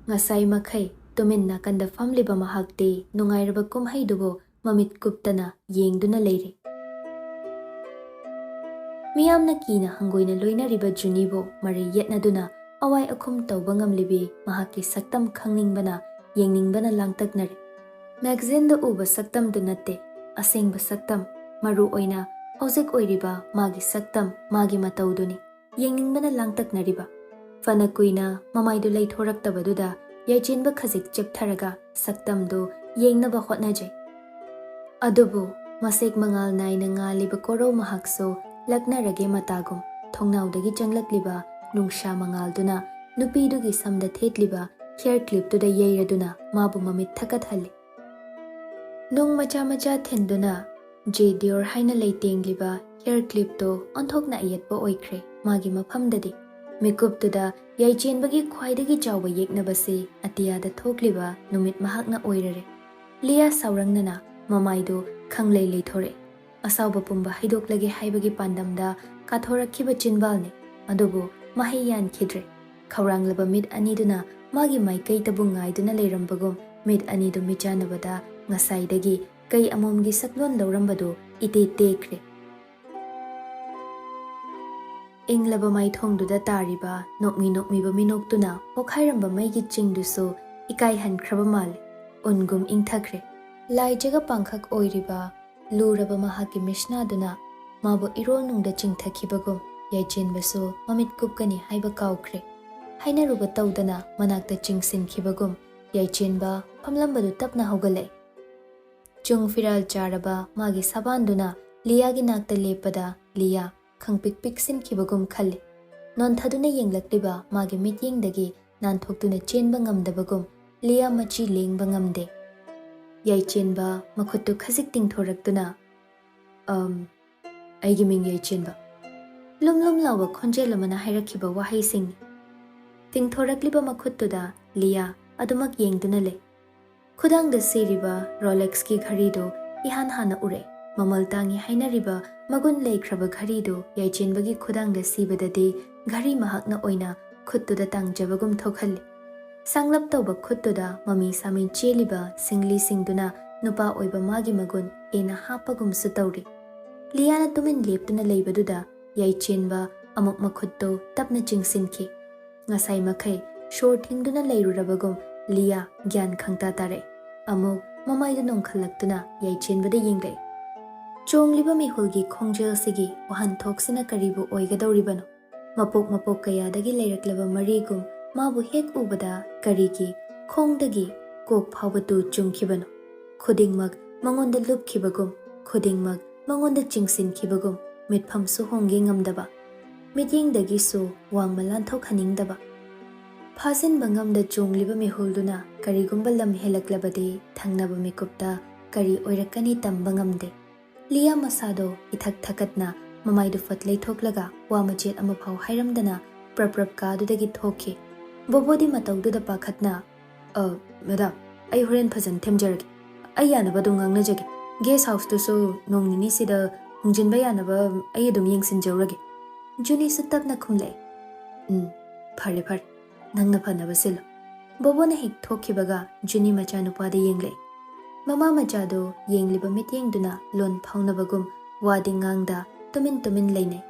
ꯉꯁꯥꯏ ꯃꯈꯩ ꯇꯨꯃꯤꯟ ꯅꯥꯀꯟꯗ ꯐꯝꯂꯤꯕ ꯃꯍꯥꯛꯇꯤ ꯅꯨꯡꯉꯥꯏꯔꯕ ꯀꯨꯝꯍꯩꯗꯨꯕꯨ ꯃꯃꯤꯠ ꯀꯨꯞꯇꯅ ꯌꯦꯡꯗꯨꯅ ꯂꯩꯔꯤ꯫ ꯃꯤꯌꯥꯝꯅ ꯀꯤꯅ ꯍꯪꯒꯣꯏꯅ ꯂꯣꯏꯅꯔꯤꯕ ꯖꯨꯅꯤꯕꯨ ꯃꯔꯩ ꯌꯦꯠꯅꯗꯨꯅ ꯑꯋꯥꯏ ꯑꯈꯨꯝ ꯇꯧꯕ ꯉꯝꯂꯤꯕꯤ ꯃꯍꯥꯛꯀꯤ ꯁꯛꯇꯝ ꯈꯪꯅꯤꯡꯕꯅ, ꯌꯦꯡꯅꯤꯡꯕꯅ ꯂꯥꯡꯇꯛꯅꯔꯦ꯫ ꯃꯦꯒꯥꯖꯤꯟꯗ ꯎꯕ ꯁꯛꯇꯝꯗꯨ ꯅꯠꯇꯦ, ꯑꯁꯦꯡꯕ ꯁꯛꯇꯝ, ꯃꯔꯨ ꯑꯣꯏꯅ ꯍꯧꯖꯤꯛ ꯑꯣꯏꯔꯤꯕ ꯃꯥꯒꯤ ꯁꯛꯇꯝ, ꯃꯥꯒꯤ ꯃꯇꯧꯗꯨꯅꯤ ꯌꯦꯡꯅꯤꯡꯕꯅ ꯂꯥꯡꯇꯛꯅꯔꯤꯕ꯫ ꯐꯅ ꯀꯨꯏꯅ ꯃꯃꯥꯏꯗꯨ ꯂꯩꯊꯣꯔꯛꯇꯕꯗꯨꯗ ꯌꯥꯏꯆꯦꯟꯕ ꯈꯖꯤꯛ ꯆꯦꯞꯊꯔꯒ ꯁꯛꯇꯝꯗꯨ ꯌꯦꯡꯅꯕ ꯍꯣꯠꯅꯖꯩ꯫ ꯑꯗꯨꯕꯨ ꯃꯁꯦꯛ ꯃꯉꯥꯜ ꯅꯥꯏꯅ ꯉꯥꯜꯂꯤꯕ ꯀꯣꯔꯧ ꯃꯍꯥꯛꯁꯨ ꯂꯛꯅꯔꯒꯦ ꯃꯇꯥꯒꯨꯝ ꯊꯣꯡꯅꯥꯎꯗꯒꯤ ꯆꯪꯂꯛꯂꯤꯕ ꯅꯨꯡꯁꯥ ꯃꯉꯥꯜꯗꯨꯅ ꯅꯨꯄꯤꯗꯨꯒꯤ ꯁꯝꯗ ꯊꯦꯠꯂꯤꯕ ꯍꯤꯌꯔ ꯀ꯭ꯂꯤꯞꯇꯨꯗ ꯌꯩꯔꯗꯨꯅ ꯃꯥꯕꯨ ꯃꯃꯤꯠ ꯊꯛꯀꯠꯍꯜꯂꯤ꯫ ꯅꯨꯡ ꯃꯆꯥ ꯃꯆꯥ ꯊꯤꯟꯗꯨꯅ ꯖꯦ ꯗꯤꯌꯣꯔ ꯍꯥꯏꯅ ꯂꯩꯇꯦꯡꯂꯤꯕ ꯍꯤꯌꯔ ꯀ꯭ꯂꯤꯞꯇꯣ ꯑꯣꯟꯊꯣꯛꯅ ꯑꯌꯦꯠꯄ ꯑꯣꯏꯈ꯭ꯔꯦ ꯃꯥꯒꯤ ꯃꯐꯝꯗꯗꯤ꯫ ꯃꯤꯀꯨꯞꯇꯨꯗ ꯌꯥꯏꯆꯦꯟꯕꯒꯤ ꯈ꯭ꯋꯥꯏꯗꯒꯤ ꯆꯥꯎꯕ ꯌꯦꯛꯅꯕꯁꯤ ꯑꯇꯤꯌꯥꯗ ꯊꯣꯛꯂꯤꯕ ꯅꯨꯃꯤꯠ ꯃꯍꯥꯛꯅ ꯑꯣꯏꯔꯔꯦ꯫ ꯂꯤꯌꯥ ꯁꯥꯎꯔꯪꯅꯅ ꯃꯃꯥꯏꯗꯨ ꯈꯪꯂꯩ ꯂꯩꯊꯣꯔꯛꯏ꯫ ꯑꯁꯥꯎꯕ ꯄꯨꯝꯕ ꯍꯩꯗꯣꯛꯂꯒꯦ ꯍꯥꯏꯕꯒꯤ ꯄꯥꯟꯗꯝꯗ ꯀꯥꯊꯣꯔꯛꯈꯤꯕ ꯆꯤꯟꯕꯥꯜꯅꯤ, ꯑꯗꯨꯕꯨ ꯃꯍꯩ ꯌꯥꯟꯈꯤꯗ꯭ꯔꯦ꯫ ꯈꯧꯔꯥꯡꯂꯕ ꯃꯤꯠ ꯑꯅꯤꯗꯨꯅ ꯃꯥꯒꯤ ꯃꯥꯏꯀꯩꯗꯕꯨ ꯉꯥꯏꯗꯨꯅ ꯂꯩꯔꯝꯕꯒꯨꯝ ꯃꯤꯠ ꯑꯅꯤꯗꯨ ꯃꯤꯆꯥꯟꯅꯕꯗ ꯉꯁꯥꯏꯗꯒꯤ ꯀꯩ ꯑꯃꯣꯝꯒꯤ ꯁꯛꯂꯣꯟ ꯂꯧꯔꯝꯕꯗꯨ ꯏꯇꯦꯛ ꯇꯦꯛꯈ꯭ꯔꯦ꯫ ꯏꯪꯂꯕ ꯃꯥꯏꯊꯣꯡꯗꯨꯗ ꯇꯥꯔꯤꯕ ꯅꯣꯛꯃꯤ ꯅꯣꯛꯃꯤꯕ ꯃꯤꯅꯣꯛꯇꯨꯅ ꯄꯣꯈꯥꯏꯔꯝꯕ ꯃꯩꯒꯤ ꯆꯤꯡꯗꯨꯁꯨ ꯏꯀꯥꯏꯍꯟꯈ꯭ꯔꯕ ꯃꯥꯜꯂꯦ꯫ ꯎꯟꯒꯨꯝ ꯏꯪꯊꯈ꯭ꯔꯦ꯫ ꯂꯥꯏꯖꯒ ꯄꯥꯡꯈꯛ ꯑꯣꯏꯔꯤꯕ ꯂꯨꯔꯕ ꯃꯍꯥꯛꯀꯤ ꯃꯤꯁꯅꯥꯗꯨꯅ ꯃꯥꯕꯨ ꯏꯔꯣꯜꯅꯨꯡꯗ ꯆꯤꯡꯊꯈꯤꯕꯒꯨꯝ ꯌꯥꯏꯆꯦꯟꯕꯁꯨ ꯃꯃꯤꯠ ꯀꯨꯞꯀꯅꯤ ꯍꯥꯏꯕ ꯀꯥꯎꯈ꯭ꯔꯦ꯫ ꯍꯥꯏꯅꯔꯨꯕ ꯇꯧꯗꯅ ꯃꯅꯥꯛꯇ ꯆꯤꯡꯁꯤꯟꯈꯤꯕꯒꯨꯝ ꯌꯥꯏꯆꯦꯟꯕ ꯐꯝꯂꯝꯕꯗꯨ ꯇꯞꯅ ꯍꯧꯒꯠꯂꯛꯏ꯫ ꯆꯨꯡ ꯐꯤꯔꯥꯜ ꯆꯥꯔꯕ ꯃꯥꯒꯤ ꯁꯕꯥꯟꯗꯨꯅ ꯂꯤꯌꯥꯒꯤ ꯅꯥꯛꯇ ꯂꯦꯞꯄꯗ ꯂꯤꯌꯥ ꯈꯪꯄꯤꯛ ꯄꯤꯛꯁꯤꯟꯈꯤꯕꯒꯨꯝ ꯈꯜꯂꯤ꯫ ꯅꯣꯟꯊꯗꯨꯅ ꯌꯦꯡꯂꯛꯂꯤꯕ ꯃꯥꯒꯤ ꯃꯤꯠꯌꯦꯡꯗꯒꯤ ꯅꯥꯟꯊꯣꯛꯇꯨꯅ ꯆꯦꯟꯕ ꯉꯝꯗꯕꯒꯨꯝ ꯂꯤꯌꯥ ꯃꯆꯤ ꯂꯦꯡꯕ ꯉꯝꯗꯦ꯫ ꯌꯥꯏꯆꯦꯟꯕ ꯃꯈꯨꯠꯇꯨ ꯈꯖꯤꯛ ꯇꯤꯡꯊꯣꯔꯛꯇꯨꯅ, "ꯑꯝ, ꯑꯩꯒꯤ ꯃꯤꯡ ꯌꯥꯏꯆꯦꯟꯕ꯫" ꯂꯨꯝ ꯂꯨꯝ ꯂꯥꯎꯕ ꯈꯣꯟꯖꯦꯜ ꯑꯃꯅ ꯍꯥꯏꯔꯛꯈꯤꯕ ꯋꯥꯍꯩꯁꯤꯡꯅꯤ꯫ ꯇꯤꯡꯊꯣꯔꯛꯂꯤꯕ ꯃꯈꯨꯠꯇꯨꯗ ꯂꯤꯌꯥ ꯑꯗꯨꯃꯛ ꯌꯦꯡꯗꯨꯅ ꯂꯩ꯫ ꯈꯨꯗꯥꯡꯗ ꯁꯤꯔꯤꯕ ꯔꯣꯂꯦꯛꯁꯀꯤ ꯘꯔꯤꯗꯨ ꯏꯍꯥꯟ ꯍꯥꯟꯅ ꯎꯔꯛꯏ꯫ ꯃꯃꯜ ꯇꯥꯡꯉꯤ ꯍꯥꯏꯅꯔꯤꯕ ꯃꯒꯨꯟ ꯂꯩꯈ꯭ꯔꯕ ꯘꯔꯤꯗꯨ ꯌꯥꯏꯆꯦꯟꯕꯒꯤ ꯈꯨꯗꯥꯡꯗ ꯁꯤꯕꯗꯗꯤ ꯘꯔꯤ ꯃꯍꯥꯛꯅ ꯑꯣꯏꯅ ꯈꯨꯠꯇꯨꯗ ꯇꯥꯡꯖꯕꯒꯨꯝ ꯊꯣꯛꯍꯜꯂꯤ꯫ ꯁꯥꯡꯂꯞ ꯇꯧꯕ ꯈꯨꯠꯇꯨꯗ ꯃꯃꯤ ꯁꯥꯃꯤ ꯆꯦꯜꯂꯤꯕ ꯁꯤꯡꯂꯤꯁꯤꯡꯗꯨꯅ ꯅꯨꯄꯥ ꯑꯣꯏꯕ ꯃꯥꯒꯤ ꯃꯒꯨꯟ ꯍꯦꯟꯅ ꯍꯥꯞꯄꯒꯨꯝꯁꯨ ꯇꯧꯔꯤ꯫ ꯂꯤꯌꯥꯅ ꯇꯨꯃꯤꯟ ꯂꯦꯞꯇꯨꯅ ꯂꯩꯕꯗꯨꯗ ꯌꯥꯏꯆꯦꯟꯕ ꯑꯃꯨꯛ ꯃꯈꯨꯠꯇꯨ ꯇꯞꯅ ꯆꯤꯡꯁꯤꯟꯈꯤ꯫ ꯉꯁꯥꯏ ꯃꯈꯩ ꯁꯣꯔ ꯊꯤꯡꯗꯨꯅ ꯂꯩꯔꯨꯔꯕꯒꯨꯝ ꯂꯤꯌꯥ ꯒ꯭ꯌꯥꯟ ꯈꯪꯇꯥ ꯇꯥꯔꯛꯏ꯫ ꯑꯃꯨꯛ ꯃꯃꯥꯏꯗꯨ ꯅꯣꯡꯈꯠꯂꯛꯇꯨꯅ ꯌꯥꯏꯆꯦꯟꯕꯗ ꯌꯦꯡꯂꯛꯏ꯫ ꯆꯣꯡꯂꯤꯕ ꯃꯤꯍꯨꯜꯒꯤ ꯈꯣꯡꯖꯦꯜꯁꯤꯒꯤ ꯋꯥꯍꯟꯊꯣꯛꯁꯤꯅ ꯀꯔꯤꯕꯨ ꯑꯣꯏꯒꯗꯧꯔꯤꯕꯅꯣ? ꯃꯄꯣꯛ ꯃꯄꯣꯛ ꯀꯌꯥꯗꯒꯤ ꯂꯩꯔꯛꯂꯕ ꯃꯔꯤꯒꯨꯝ ꯃꯥꯕꯨ ꯍꯦꯛ ꯎꯕꯗ ꯀꯔꯤꯒꯤ ꯈꯣꯡꯗꯒꯤ ꯀꯣꯛ ꯐꯥꯎꯕ ꯇꯨ ꯆꯨꯡꯈꯤꯕꯅꯣ? ꯈꯨꯗꯤꯡꯃꯛ ꯃꯉꯣꯟꯗ ꯂꯨꯞꯈꯤꯕꯒꯨꯝ, ꯈꯨꯗꯤꯡꯃꯛ ꯃꯉꯣꯟꯗ ꯆꯤꯡꯁꯤꯟꯈꯤꯕꯒꯨꯝ, ꯃꯤꯠꯐꯝꯁꯨ ꯍꯣꯡꯒꯦ ꯉꯝꯗꯕ, ꯃꯤꯠꯌꯦꯡꯗꯒꯤꯁꯨ ꯋꯥꯡꯃ ꯂꯥꯟꯊꯣꯛꯍꯟꯅꯤꯡꯗꯕ꯫ ꯐꯥꯖꯤꯟꯕ ꯉꯝꯗ ꯆꯣꯡꯂꯤꯕ ꯃꯤꯍꯨꯜꯗꯨꯅ ꯀꯔꯤꯒꯨꯝꯕ ꯂꯝ ꯍꯦꯜꯂꯛꯂꯕꯗꯤ ꯊꯪꯅꯕ ꯃꯤꯀꯨꯞꯇ ꯀꯔꯤ ꯑꯣꯏꯔꯛꯀꯅꯤ ꯇꯝꯕ ꯉꯝꯗꯦ꯫ ꯂꯤꯌꯥ ꯃꯁꯥꯗꯣ ꯏꯊꯛ ꯊꯀꯠꯅ ꯃꯃꯥꯏꯗꯨ ꯐꯠ ꯂꯩꯊꯣꯛꯂꯒ ꯋꯥ ꯃꯆꯦꯠ ꯑꯃꯐꯥꯎ ꯍꯥꯏꯔꯝꯗꯅ ꯄ꯭ꯔꯞ ꯄ꯭ꯔꯞ ꯀꯥꯗꯨꯗꯒꯤ ꯊꯣꯛꯈꯤ꯫ ꯕꯣꯕꯣꯗꯤ ꯃꯇꯧꯗꯨꯗ ꯄꯥꯈꯠꯅ, "ꯑ, ꯃꯦꯗꯥꯝ, ꯑꯩ ꯍꯣꯔꯦꯟ ꯐꯖꯅ ꯊꯦꯝꯖꯔꯒꯦ꯫ ꯑꯩ ꯌꯥꯅꯕ ꯑꯗꯨꯝ ꯉꯥꯡꯅꯖꯒꯦ꯫ ꯒꯦꯁ ꯍꯥꯎꯁꯇꯨꯁꯨ ꯅꯣꯡ ꯅꯤꯅꯤꯁꯤꯗ ꯍꯣꯡꯖꯤꯟꯕ ꯌꯥꯅꯕ ꯑꯩ ꯑꯗꯨꯝ ꯌꯦꯡꯁꯤꯟꯖꯧꯔꯒꯦ꯫" ꯖꯨꯅꯤꯁꯨ ꯇꯞꯅ ꯈꯨꯝꯂꯛꯏ, "ꯎꯝ, ꯐꯔꯦ, ꯐꯔꯦ꯫ ꯅꯪꯅ ꯐꯅꯕ ꯁꯤꯜꯂꯨ꯫" ꯕꯣꯕꯣꯅ ꯍꯦꯛ ꯊꯣꯛꯈꯤꯕꯒ ꯖꯨꯅꯤ ꯃꯆꯥꯅꯨꯄꯥꯗ ꯌꯦꯡꯂꯛꯏ꯫ ꯃꯃꯥ ꯃꯆꯥꯗꯣ ꯌꯦꯡꯂꯤꯕ ꯃꯤꯠꯌꯦꯡꯗꯨꯅ ꯂꯣꯟ ꯐꯥꯎꯅꯕꯒꯨꯝ ꯋꯥꯗꯤ ꯉꯥꯡꯗ ꯇꯨꯃꯤꯟ ꯇꯨꯃꯤꯟ ꯂꯩꯅꯩ꯫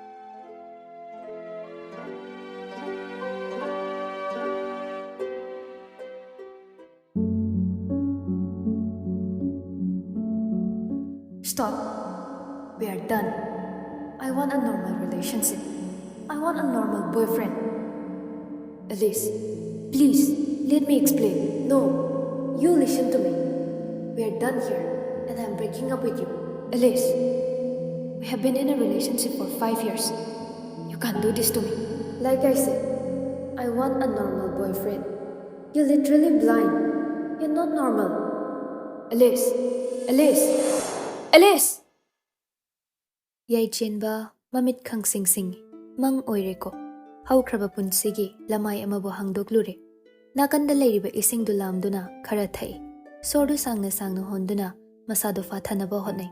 Stop. We are done. I want a normal relationship. I want a normal boyfriend. Alice, please, let me explain. No, you listen to me. We are done here, and I'm breaking up with you. Alice, we have been in a relationship for five years. You can't do this to me. Like I said, I want a normal boyfriend. You're literally blind. You're not normal. Alice, Alice, Alice! ꯌꯥꯏꯆꯦꯟꯕ ꯃꯃꯤꯠ ꯈꯪꯁꯤꯡ ꯁꯤꯡꯏ꯫ ꯃꯪ ꯑꯣꯏꯔꯦꯀꯣ꯫ ꯍꯧꯈ꯭ꯔꯕ ꯄꯨꯟꯁꯤꯒꯤ ꯂꯃꯥꯏ ꯑꯃꯕꯨ ꯍꯥꯡꯗꯣꯛꯂꯨꯔꯦ꯫ ꯅꯥꯀꯟꯗ ꯂꯩꯔꯤꯕ ꯏꯁꯤꯡꯗꯨ ꯂꯥꯝꯗꯨꯅ ꯈꯔ ꯊꯛꯏ꯫ ꯁꯣꯔꯗꯨ ꯁꯥꯡꯅ ꯁꯥꯡꯅ ꯍꯣꯟꯗꯨꯅ ꯃꯁꯥꯗꯨ ꯐꯥꯊꯅꯕ ꯍꯣꯠꯅꯩ꯫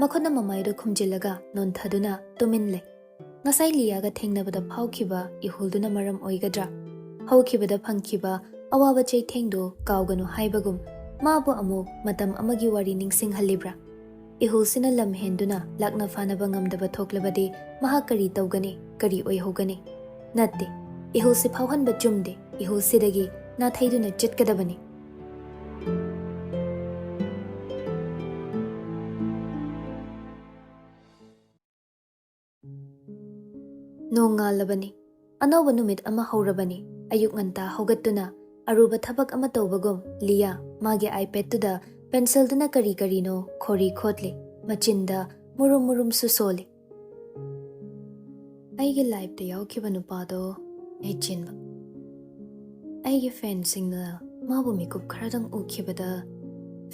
ꯃꯈꯨꯠꯅ ꯃꯃꯥꯏꯗꯨ ꯈꯨꯝꯖꯤꯜꯂꯒ ꯅꯣꯟꯊꯗꯨꯅ ꯇꯨꯃꯤꯟ ꯂꯩ꯫ ꯉꯁꯥꯏ ꯂꯤꯌꯥꯒ ꯊꯦꯡꯅꯕꯗ ꯐꯥꯎꯈꯤꯕ ꯏꯍꯨꯜꯗꯨꯅ ꯃꯔꯝ ꯑꯣꯏꯒꯗ꯭ꯔꯥ? ꯍꯧꯈꯤꯕꯗ ꯐꯪꯈꯤꯕ ꯑꯋꯥꯕ ꯆꯩꯊꯦꯡꯗꯨ ꯀꯥꯎꯒꯅꯨ ꯍꯥꯏꯕꯒꯨꯝ ꯃꯥꯕꯨ ꯑꯃꯨꯛ ꯃꯇꯝ ꯑꯃꯒꯤ ꯋꯥꯔꯤ ꯅꯤꯡꯁꯤꯡꯍꯜꯂꯤꯕ꯭ꯔꯥ? ꯏꯍꯨꯜꯁꯤꯅ ꯂꯝ ꯍꯦꯟꯗꯨꯅ ꯂꯥꯛꯅ ꯐꯥꯅꯕ ꯉꯝꯗꯕ ꯊꯣꯛꯂꯕꯗꯤ ꯃꯍꯥꯛ ꯀꯔꯤ ꯇꯧꯒꯅꯤ, ꯀꯔꯤ ꯑꯣꯏꯍꯧꯒꯅꯤ? ꯅꯠꯇꯦ, ꯏꯍꯨꯜꯁꯤ ꯐꯥꯎꯍꯟꯕ ꯆꯨꯝꯗꯦ, ꯏꯍꯨꯜꯁꯤꯗꯒꯤ ꯅꯥꯊꯩꯗꯨꯅ ꯆꯠꯀꯗꯕꯅꯤ꯫ ꯅꯣꯡꯉꯥꯜꯂꯕꯅꯤ꯫ ꯑꯅꯧꯕ ꯅꯨꯃꯤꯠ ꯑꯃ ꯍꯧꯔꯕꯅꯤ꯫ ꯑꯌꯨꯛ ꯉꯟꯇꯥ ꯍꯧꯒꯠꯇꯨꯅ ꯑꯔꯨꯕ ꯊꯕꯛ ꯑꯃ ꯇꯧꯕꯒꯨꯝ ꯂꯤꯌꯥ ꯃꯥꯒꯤ iPadꯇꯨꯗ pencilꯗꯨꯅ ꯀꯔꯤ ꯀꯔꯤꯅꯣ ꯈꯣꯔꯤ ꯈꯣꯠꯂꯤ꯫ ꯃꯆꯤꯟꯗ ꯃꯨꯔꯨꯝ ꯃꯨꯔꯨꯝꯁꯨ ꯁꯣꯜꯂꯤ꯫ ꯑꯩꯒꯤ lifeꯇ ꯌꯥꯎꯈꯤꯕ ꯅꯨꯄꯥꯗꯣ ꯌꯥꯏꯆꯦꯟꯕ꯫ ꯑꯩꯒꯤ fanꯁꯤꯡꯅ ꯃꯥꯕꯨ ꯃꯤꯀꯨꯞ ꯈꯔꯗꯪ ꯎꯈꯤꯕꯗ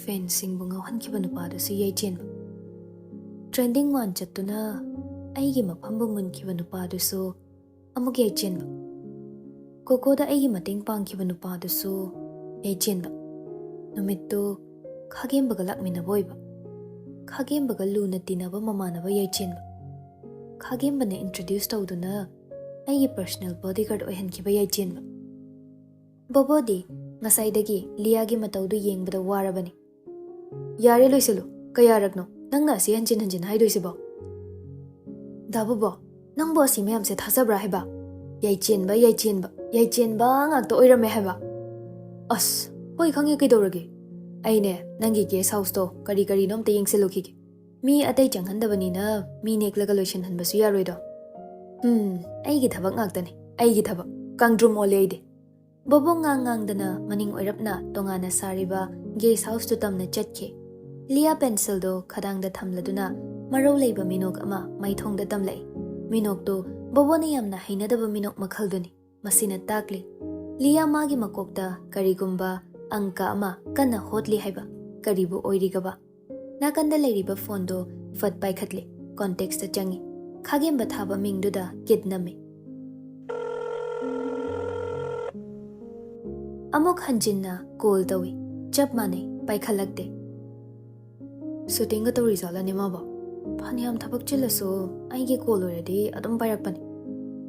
fanꯁꯤꯡꯕꯨ ꯉꯥꯎꯍꯟꯈꯤꯕ ꯅꯨꯄꯥꯗꯨꯁꯨ ꯌꯥꯏꯆꯦꯟꯕ꯫ Trending ꯋꯥꯟ ꯆꯠꯇꯨꯅ ꯑꯩꯒꯤ ꯃꯐꯝꯕꯨ ꯃꯨꯟꯈꯤꯕ ꯅꯨꯄꯥꯗꯨꯁꯨ ꯑꯃꯨꯛ ꯌꯥꯏꯆꯦꯟꯕ꯫ ꯀꯣꯀꯣꯗ ꯑꯩꯒꯤ ꯃꯇꯦꯡ ꯄꯥꯡꯈꯤꯕ ꯅꯨꯄꯥꯗꯨꯁꯨ ꯌꯥꯏꯆꯦꯟꯕ꯫ ꯅꯨꯃꯤꯠꯇꯨ ꯈꯥꯒꯦꯝꯕꯒ ꯂꯥꯛꯃꯤꯟꯅꯕ ꯑꯣꯏꯕ꯫ ꯈꯥꯒꯦꯝꯕꯒ ꯂꯨꯅ ꯇꯤꯟꯅꯕ ꯃꯃꯥꯟꯅꯕ ꯌꯥꯏꯆꯦꯟꯕ꯫ ꯈꯥꯒꯦꯝꯕꯅ introduce ꯇꯧꯗꯨꯅ ꯑꯩꯒꯤ personal bodyguard ꯑꯣꯏꯍꯟꯈꯤꯕ ꯌꯥꯏꯆꯦꯟꯕ꯫ ꯕꯣꯕꯣꯗꯤ ꯉꯁꯥꯏꯗꯒꯤ ꯂꯤꯌꯥꯒꯤ ꯃꯇꯧꯗꯨ ꯌꯦꯡꯕꯗ ꯋꯥꯔꯕꯅꯤ꯫ "ꯌꯥꯔꯦ, ꯂꯣꯏꯁꯤꯜꯂꯨ꯫ ꯀꯌꯥꯔꯛꯅꯣ ꯅꯪꯅ ꯑꯁꯤ ꯍꯟꯖꯤꯟ ꯍꯟꯖꯤꯟ ꯍꯥꯏꯗꯣꯏꯁꯤꯕꯣ?" "ꯗꯥ ꯕꯣꯕꯣ, ꯅꯪꯕꯨ ꯑꯁꯤ ꯃꯌꯥꯝꯁꯦ ꯊꯥꯖꯕ꯭ꯔꯥ ꯍꯥꯏꯕ? ꯌꯥꯏꯆꯦꯟꯕ, ꯌꯥꯏꯆꯦꯟꯕ, ꯌꯥꯏꯆꯦꯟꯕ ꯉꯥꯛꯇ ꯑꯣꯏꯔꯝꯃꯦ ꯍꯥꯏꯕ?" "ꯑꯁ, ꯍꯣꯏ, ꯈꯪꯉꯦ, ꯀꯩꯗꯧꯔꯒꯦ? ꯑꯩꯅꯦ, ꯅꯪꯒꯤ guest houseꯇꯣ ꯀꯔꯤ ꯀꯔꯤꯅꯣ ꯑꯝꯇ ꯌꯦꯡꯁꯤꯜꯂꯨꯈꯤꯒꯦ꯫ ꯃꯤ ꯑꯇꯩ ꯆꯪꯍꯟꯗꯕꯅꯤꯅ ꯃꯤ ꯅꯦꯛꯂꯒ ꯂꯣꯏꯁꯤꯟꯍꯟꯕꯁꯨ ꯌꯥꯔꯣꯏꯗꯣ꯫ ꯎꯝ, ꯑꯩꯒꯤ ꯊꯕꯛ ꯉꯥꯛꯇꯅꯦ, ꯑꯩꯒꯤ ꯊꯕꯛ꯫ ꯀꯥꯡꯗ꯭ꯔꯨꯝ ꯑꯣꯜꯂꯦ ꯑꯩꯗꯤ꯫" ꯕꯣꯕꯣ ꯉꯥꯡ ꯉꯥꯡꯗꯅ ꯃꯅꯤꯡ ꯑꯣꯏꯔꯞꯅ ꯇꯣꯉꯥꯟꯅ ꯁꯥꯔꯤꯕ guest houseꯇꯨ ꯇꯝꯅ ꯆꯠꯈꯤ꯫ ꯂꯤꯌꯥ pencilꯗꯨ ꯈꯗꯥꯡꯗ ꯊꯝꯂꯗꯨꯅ ꯃꯔꯧ ꯂꯩꯕ ꯃꯤꯅꯣꯛ ꯑꯃ ꯃꯥꯏꯊꯣꯡꯗ ꯇꯝꯂꯛꯏ꯫ ꯃꯤꯅꯣꯛꯇꯨ ꯕꯣꯕꯣꯅ ꯌꯥꯝꯅ ꯍꯩꯅꯗꯕ ꯃꯤꯅꯣꯛ ꯃꯈꯜꯗꯨꯅꯤ꯫ ꯃꯁꯤꯅ ꯇꯥꯛꯂꯤ, ꯂꯤꯌꯥ ꯃꯥꯒꯤ ꯃꯀꯣꯛꯇ ꯀꯔꯤꯒꯨꯝꯕ ꯑꯪꯀ ꯑꯃ ꯀꯟꯅ ꯍꯣꯠꯂꯤ ꯍꯥꯏꯕ꯫ ꯀꯔꯤꯕꯨ ꯑꯣꯏꯔꯤꯒꯕ? ꯅꯥꯀꯟꯗ ꯂꯩꯔꯤꯕ phoneꯗꯨ ꯐꯠ ꯄꯥꯏꯈꯠꯂꯤ꯫ Contactsꯇ ꯆꯪꯉꯤ꯫ ꯈꯥꯒꯦꯝꯕ ꯊꯥꯕ ꯃꯤꯡꯗꯨꯗ ꯀꯤꯠ ꯅꯝꯃꯤ꯫ ꯑꯃꯨꯛ ꯍꯟꯖꯤꯟꯅ call ꯇꯧꯏ꯫ ꯆꯞ ꯃꯥꯟꯅꯩ, ꯄꯥꯏꯈꯠꯂꯛꯇꯦ꯫ Shootingꯒ ꯇꯧꯔꯤꯖꯥꯠꯂꯅꯦ ꯃꯥꯕꯣ? ꯐꯅꯌꯥꯝ ꯊꯕꯛ ꯆꯤꯜꯂꯁꯨ ꯑꯩꯒꯤ call ꯑꯣꯏꯔꯗꯤ ꯑꯗꯨꯝ ꯄꯥꯏꯔꯛꯄꯅꯤ꯫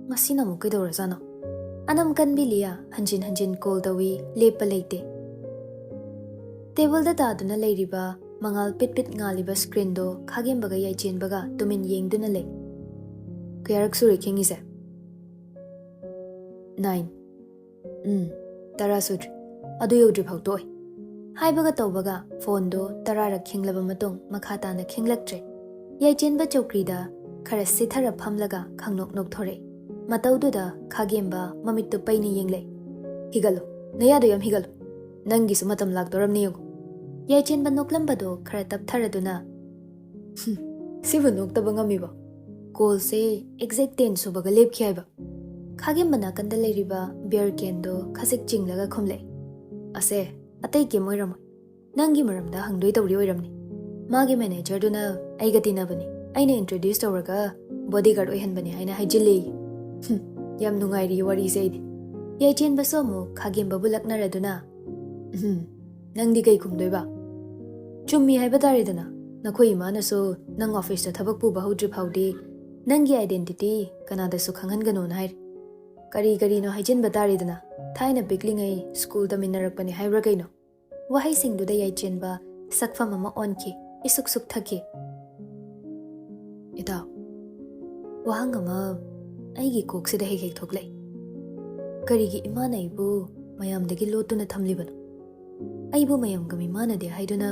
ꯉꯁꯤꯅ ꯑꯃꯨꯛ ꯀꯩꯗꯧꯔꯖꯥꯠꯅꯣ? ꯑꯅꯝ ꯀꯟꯕꯤ ꯂꯤꯌꯥ ꯍꯟꯖꯤꯟ ꯍꯟꯖꯤꯟ call ꯇꯧꯏ, ꯂꯦꯞꯄ ꯂꯩꯇꯦ꯫ Tableꯗ ꯇꯥꯗꯨꯅ ꯂꯩꯔꯤꯕ ꯃꯉꯥꯜ ꯄꯤꯠ ꯄꯤꯠ ꯉꯥꯜꯂꯤꯕ ꯁ꯭ꯀ꯭ꯔꯤꯟꯗꯣ ꯈꯥꯒꯦꯝꯕꯒ ꯌꯥꯏꯆꯦꯟꯕꯒ ꯇꯨꯃꯤꯟ ꯌꯦꯡꯗꯨꯅ ꯂꯩ꯫ "ꯀꯌꯥꯔꯛ ꯁꯨꯔꯦ ꯈꯤꯡꯉꯤꯁꯦ?" "ꯅꯥꯏꯟ꯫" "ꯎꯝ, ꯇꯔꯥ ꯁꯨꯗ꯭ꯔꯤ꯫ ꯑꯗꯨ ꯌꯧꯗ꯭ꯔꯤ ꯐꯥꯎ ꯇꯣꯛꯑꯣꯏ꯫" ꯍꯥꯏꯕꯒ ꯇꯧꯕꯒ ꯐꯣꯟꯗꯣ ꯇꯔꯥꯔꯛ ꯈꯤꯡꯂꯕ ꯃꯇꯨꯡ ꯃꯈꯥ ꯇꯥꯅ ꯈꯤꯡꯂꯛꯇ꯭ꯔꯦ꯫ ꯌꯥꯏꯆꯦꯟꯕ ꯆꯧꯀ꯭ꯔꯤꯗ ꯈꯔ ꯁꯤꯊꯔ ꯐꯝꯂꯒ ꯈꯪꯅꯣꯛ ꯅꯣꯛꯊꯣꯔꯛꯏ꯫ ꯃꯇꯧꯗꯨꯗ ꯈꯥꯒꯦꯝꯕ ꯃꯃꯤꯠꯇꯨ ꯄꯩꯅ ꯌꯦꯡꯂꯛꯏ꯫ "ꯍꯤꯒꯠꯂꯨ, ꯅꯌꯥꯗꯣ ꯌꯥꯝ ꯍꯤꯒꯠꯂꯨ꯫ ꯅꯪꯒꯤꯁꯨ ꯃꯇꯝ ꯂꯥꯛꯇꯣꯔꯝꯅꯤ ꯌꯦꯡꯉꯨ꯫" ꯌꯥꯏꯆꯦꯟꯕ ꯅꯣꯛꯂꯝꯕꯗꯣ ꯈꯔ ꯇꯞꯊꯔꯗꯨꯅ, "ꯍꯨꯝ, ꯁꯤꯕꯨ ꯅꯣꯛꯇꯕ ꯉꯝꯃꯤꯕꯣ? ꯀꯣꯜꯁꯦ ꯑꯦꯛꯖꯦꯛ ꯇꯦꯟ ꯁꯨꯕꯒ ꯂꯦꯞꯈꯤ ꯍꯥꯏꯕ?" ꯈꯥꯒꯦꯝꯕ ꯅꯥꯀꯟꯗ ꯂꯩꯔꯤꯕ ꯕꯤꯌꯔ ꯀꯦꯟꯗꯣ ꯈꯖꯤꯛ ꯆꯤꯡꯂꯒ ꯈꯨꯝꯂꯛꯏ꯫ "ꯑꯁꯦ, ꯑꯇꯩ ꯀꯩꯝ ꯑꯣꯏꯔꯝꯃꯣꯏ꯫ ꯅꯪꯒꯤ ꯃꯔꯝꯗ ꯍꯪꯗꯣꯏ ꯇꯧꯔꯤ ꯑꯣꯏꯔꯝꯅꯤ꯫ ꯃꯥꯒꯤ ꯃꯦꯅꯦꯖꯔꯗꯨꯅ ꯑꯩꯒ ꯇꯤꯟꯅꯕꯅꯤ꯫ ꯑꯩꯅ ꯏꯟꯇ꯭ꯔꯣꯗ꯭ꯌꯨꯁ ꯇꯧꯔꯒ ꯕꯣꯗꯤꯒꯥꯔꯗ ꯑꯣꯏꯍꯟꯕꯅꯤ ꯍꯥꯏꯅ ꯍꯥꯏꯖꯤꯜꯂꯦꯌꯦ꯫" "ꯍꯨꯝ, ꯌꯥꯝ ꯅꯨꯡꯉꯥꯏꯔꯤ ꯋꯥꯔꯤꯁꯦ ꯑꯩꯗꯤ꯫" ꯌꯥꯏꯆꯦꯟꯕꯁꯨ ꯑꯃꯨꯛ ꯈꯥꯒꯦꯝꯕꯕꯨ ꯂꯛꯅꯔꯗꯨꯅ, "ꯎꯝ, ꯅꯪꯗꯤ ꯀꯩ ꯈꯨꯝꯗꯣꯏꯕ? ꯆꯨꯝꯃꯤ ꯍꯥꯏꯕ ꯇꯥꯔꯦꯗꯅ꯫ ꯅꯈꯣꯏ ꯏꯃꯥꯅꯁꯨ ꯅꯪ ꯑꯣꯐꯤꯁꯇ ꯊꯕꯛ ꯄꯨꯕ ꯍꯧꯗ꯭ꯔꯤ ꯐꯥꯎꯗꯤ ꯅꯪꯒꯤ ꯑꯥꯏꯗꯦꯟꯇꯤꯇꯤ ꯀꯅꯥꯗꯁꯨ ꯈꯪꯍꯟꯒꯅꯣꯅ ꯍꯥꯏꯔꯤ꯫ ꯀꯔꯤ ꯀꯔꯤꯅꯣ ꯍꯥꯏꯖꯤꯟꯕ ꯇꯥꯔꯦꯗꯅ꯫ ꯊꯥꯏꯅ ꯄꯤꯛꯂꯤꯉꯩ ꯁ꯭ꯀꯨꯜ ꯇꯝꯃꯤꯟꯅꯔꯛꯄꯅꯦ ꯍꯥꯏꯕ꯭ꯔꯥ ꯀꯩꯅꯣ?" ꯋꯥꯍꯩꯁꯤꯡꯗꯨꯗ ꯌꯥꯏꯆꯦꯟꯕ ꯁꯛꯐꯝ ꯑꯃ ꯑꯣꯟꯈꯤ, ꯏꯁꯨꯛ ꯁꯨꯛꯊꯈꯤ꯫ "ꯏꯇꯥꯎ, ꯋꯥꯍꯪ ꯑꯃ ꯑꯩꯒꯤ ꯀꯣꯛꯁꯤꯗ ꯍꯦꯛ ꯍꯦꯛ ꯊꯣꯛꯂꯛꯏ꯫ ꯀꯔꯤꯒꯤ ꯏꯃꯥꯅ ꯑꯩꯕꯨ ꯃꯌꯥꯝꯗꯒꯤ ꯂꯣꯠꯇꯨꯅ ꯊꯝꯂꯤꯕꯅꯣ? ꯑꯩꯕꯨ ꯃꯌꯥꯝꯒ ꯃꯤꯃꯥꯟꯅꯗꯦ ꯍꯥꯏꯗꯨꯅ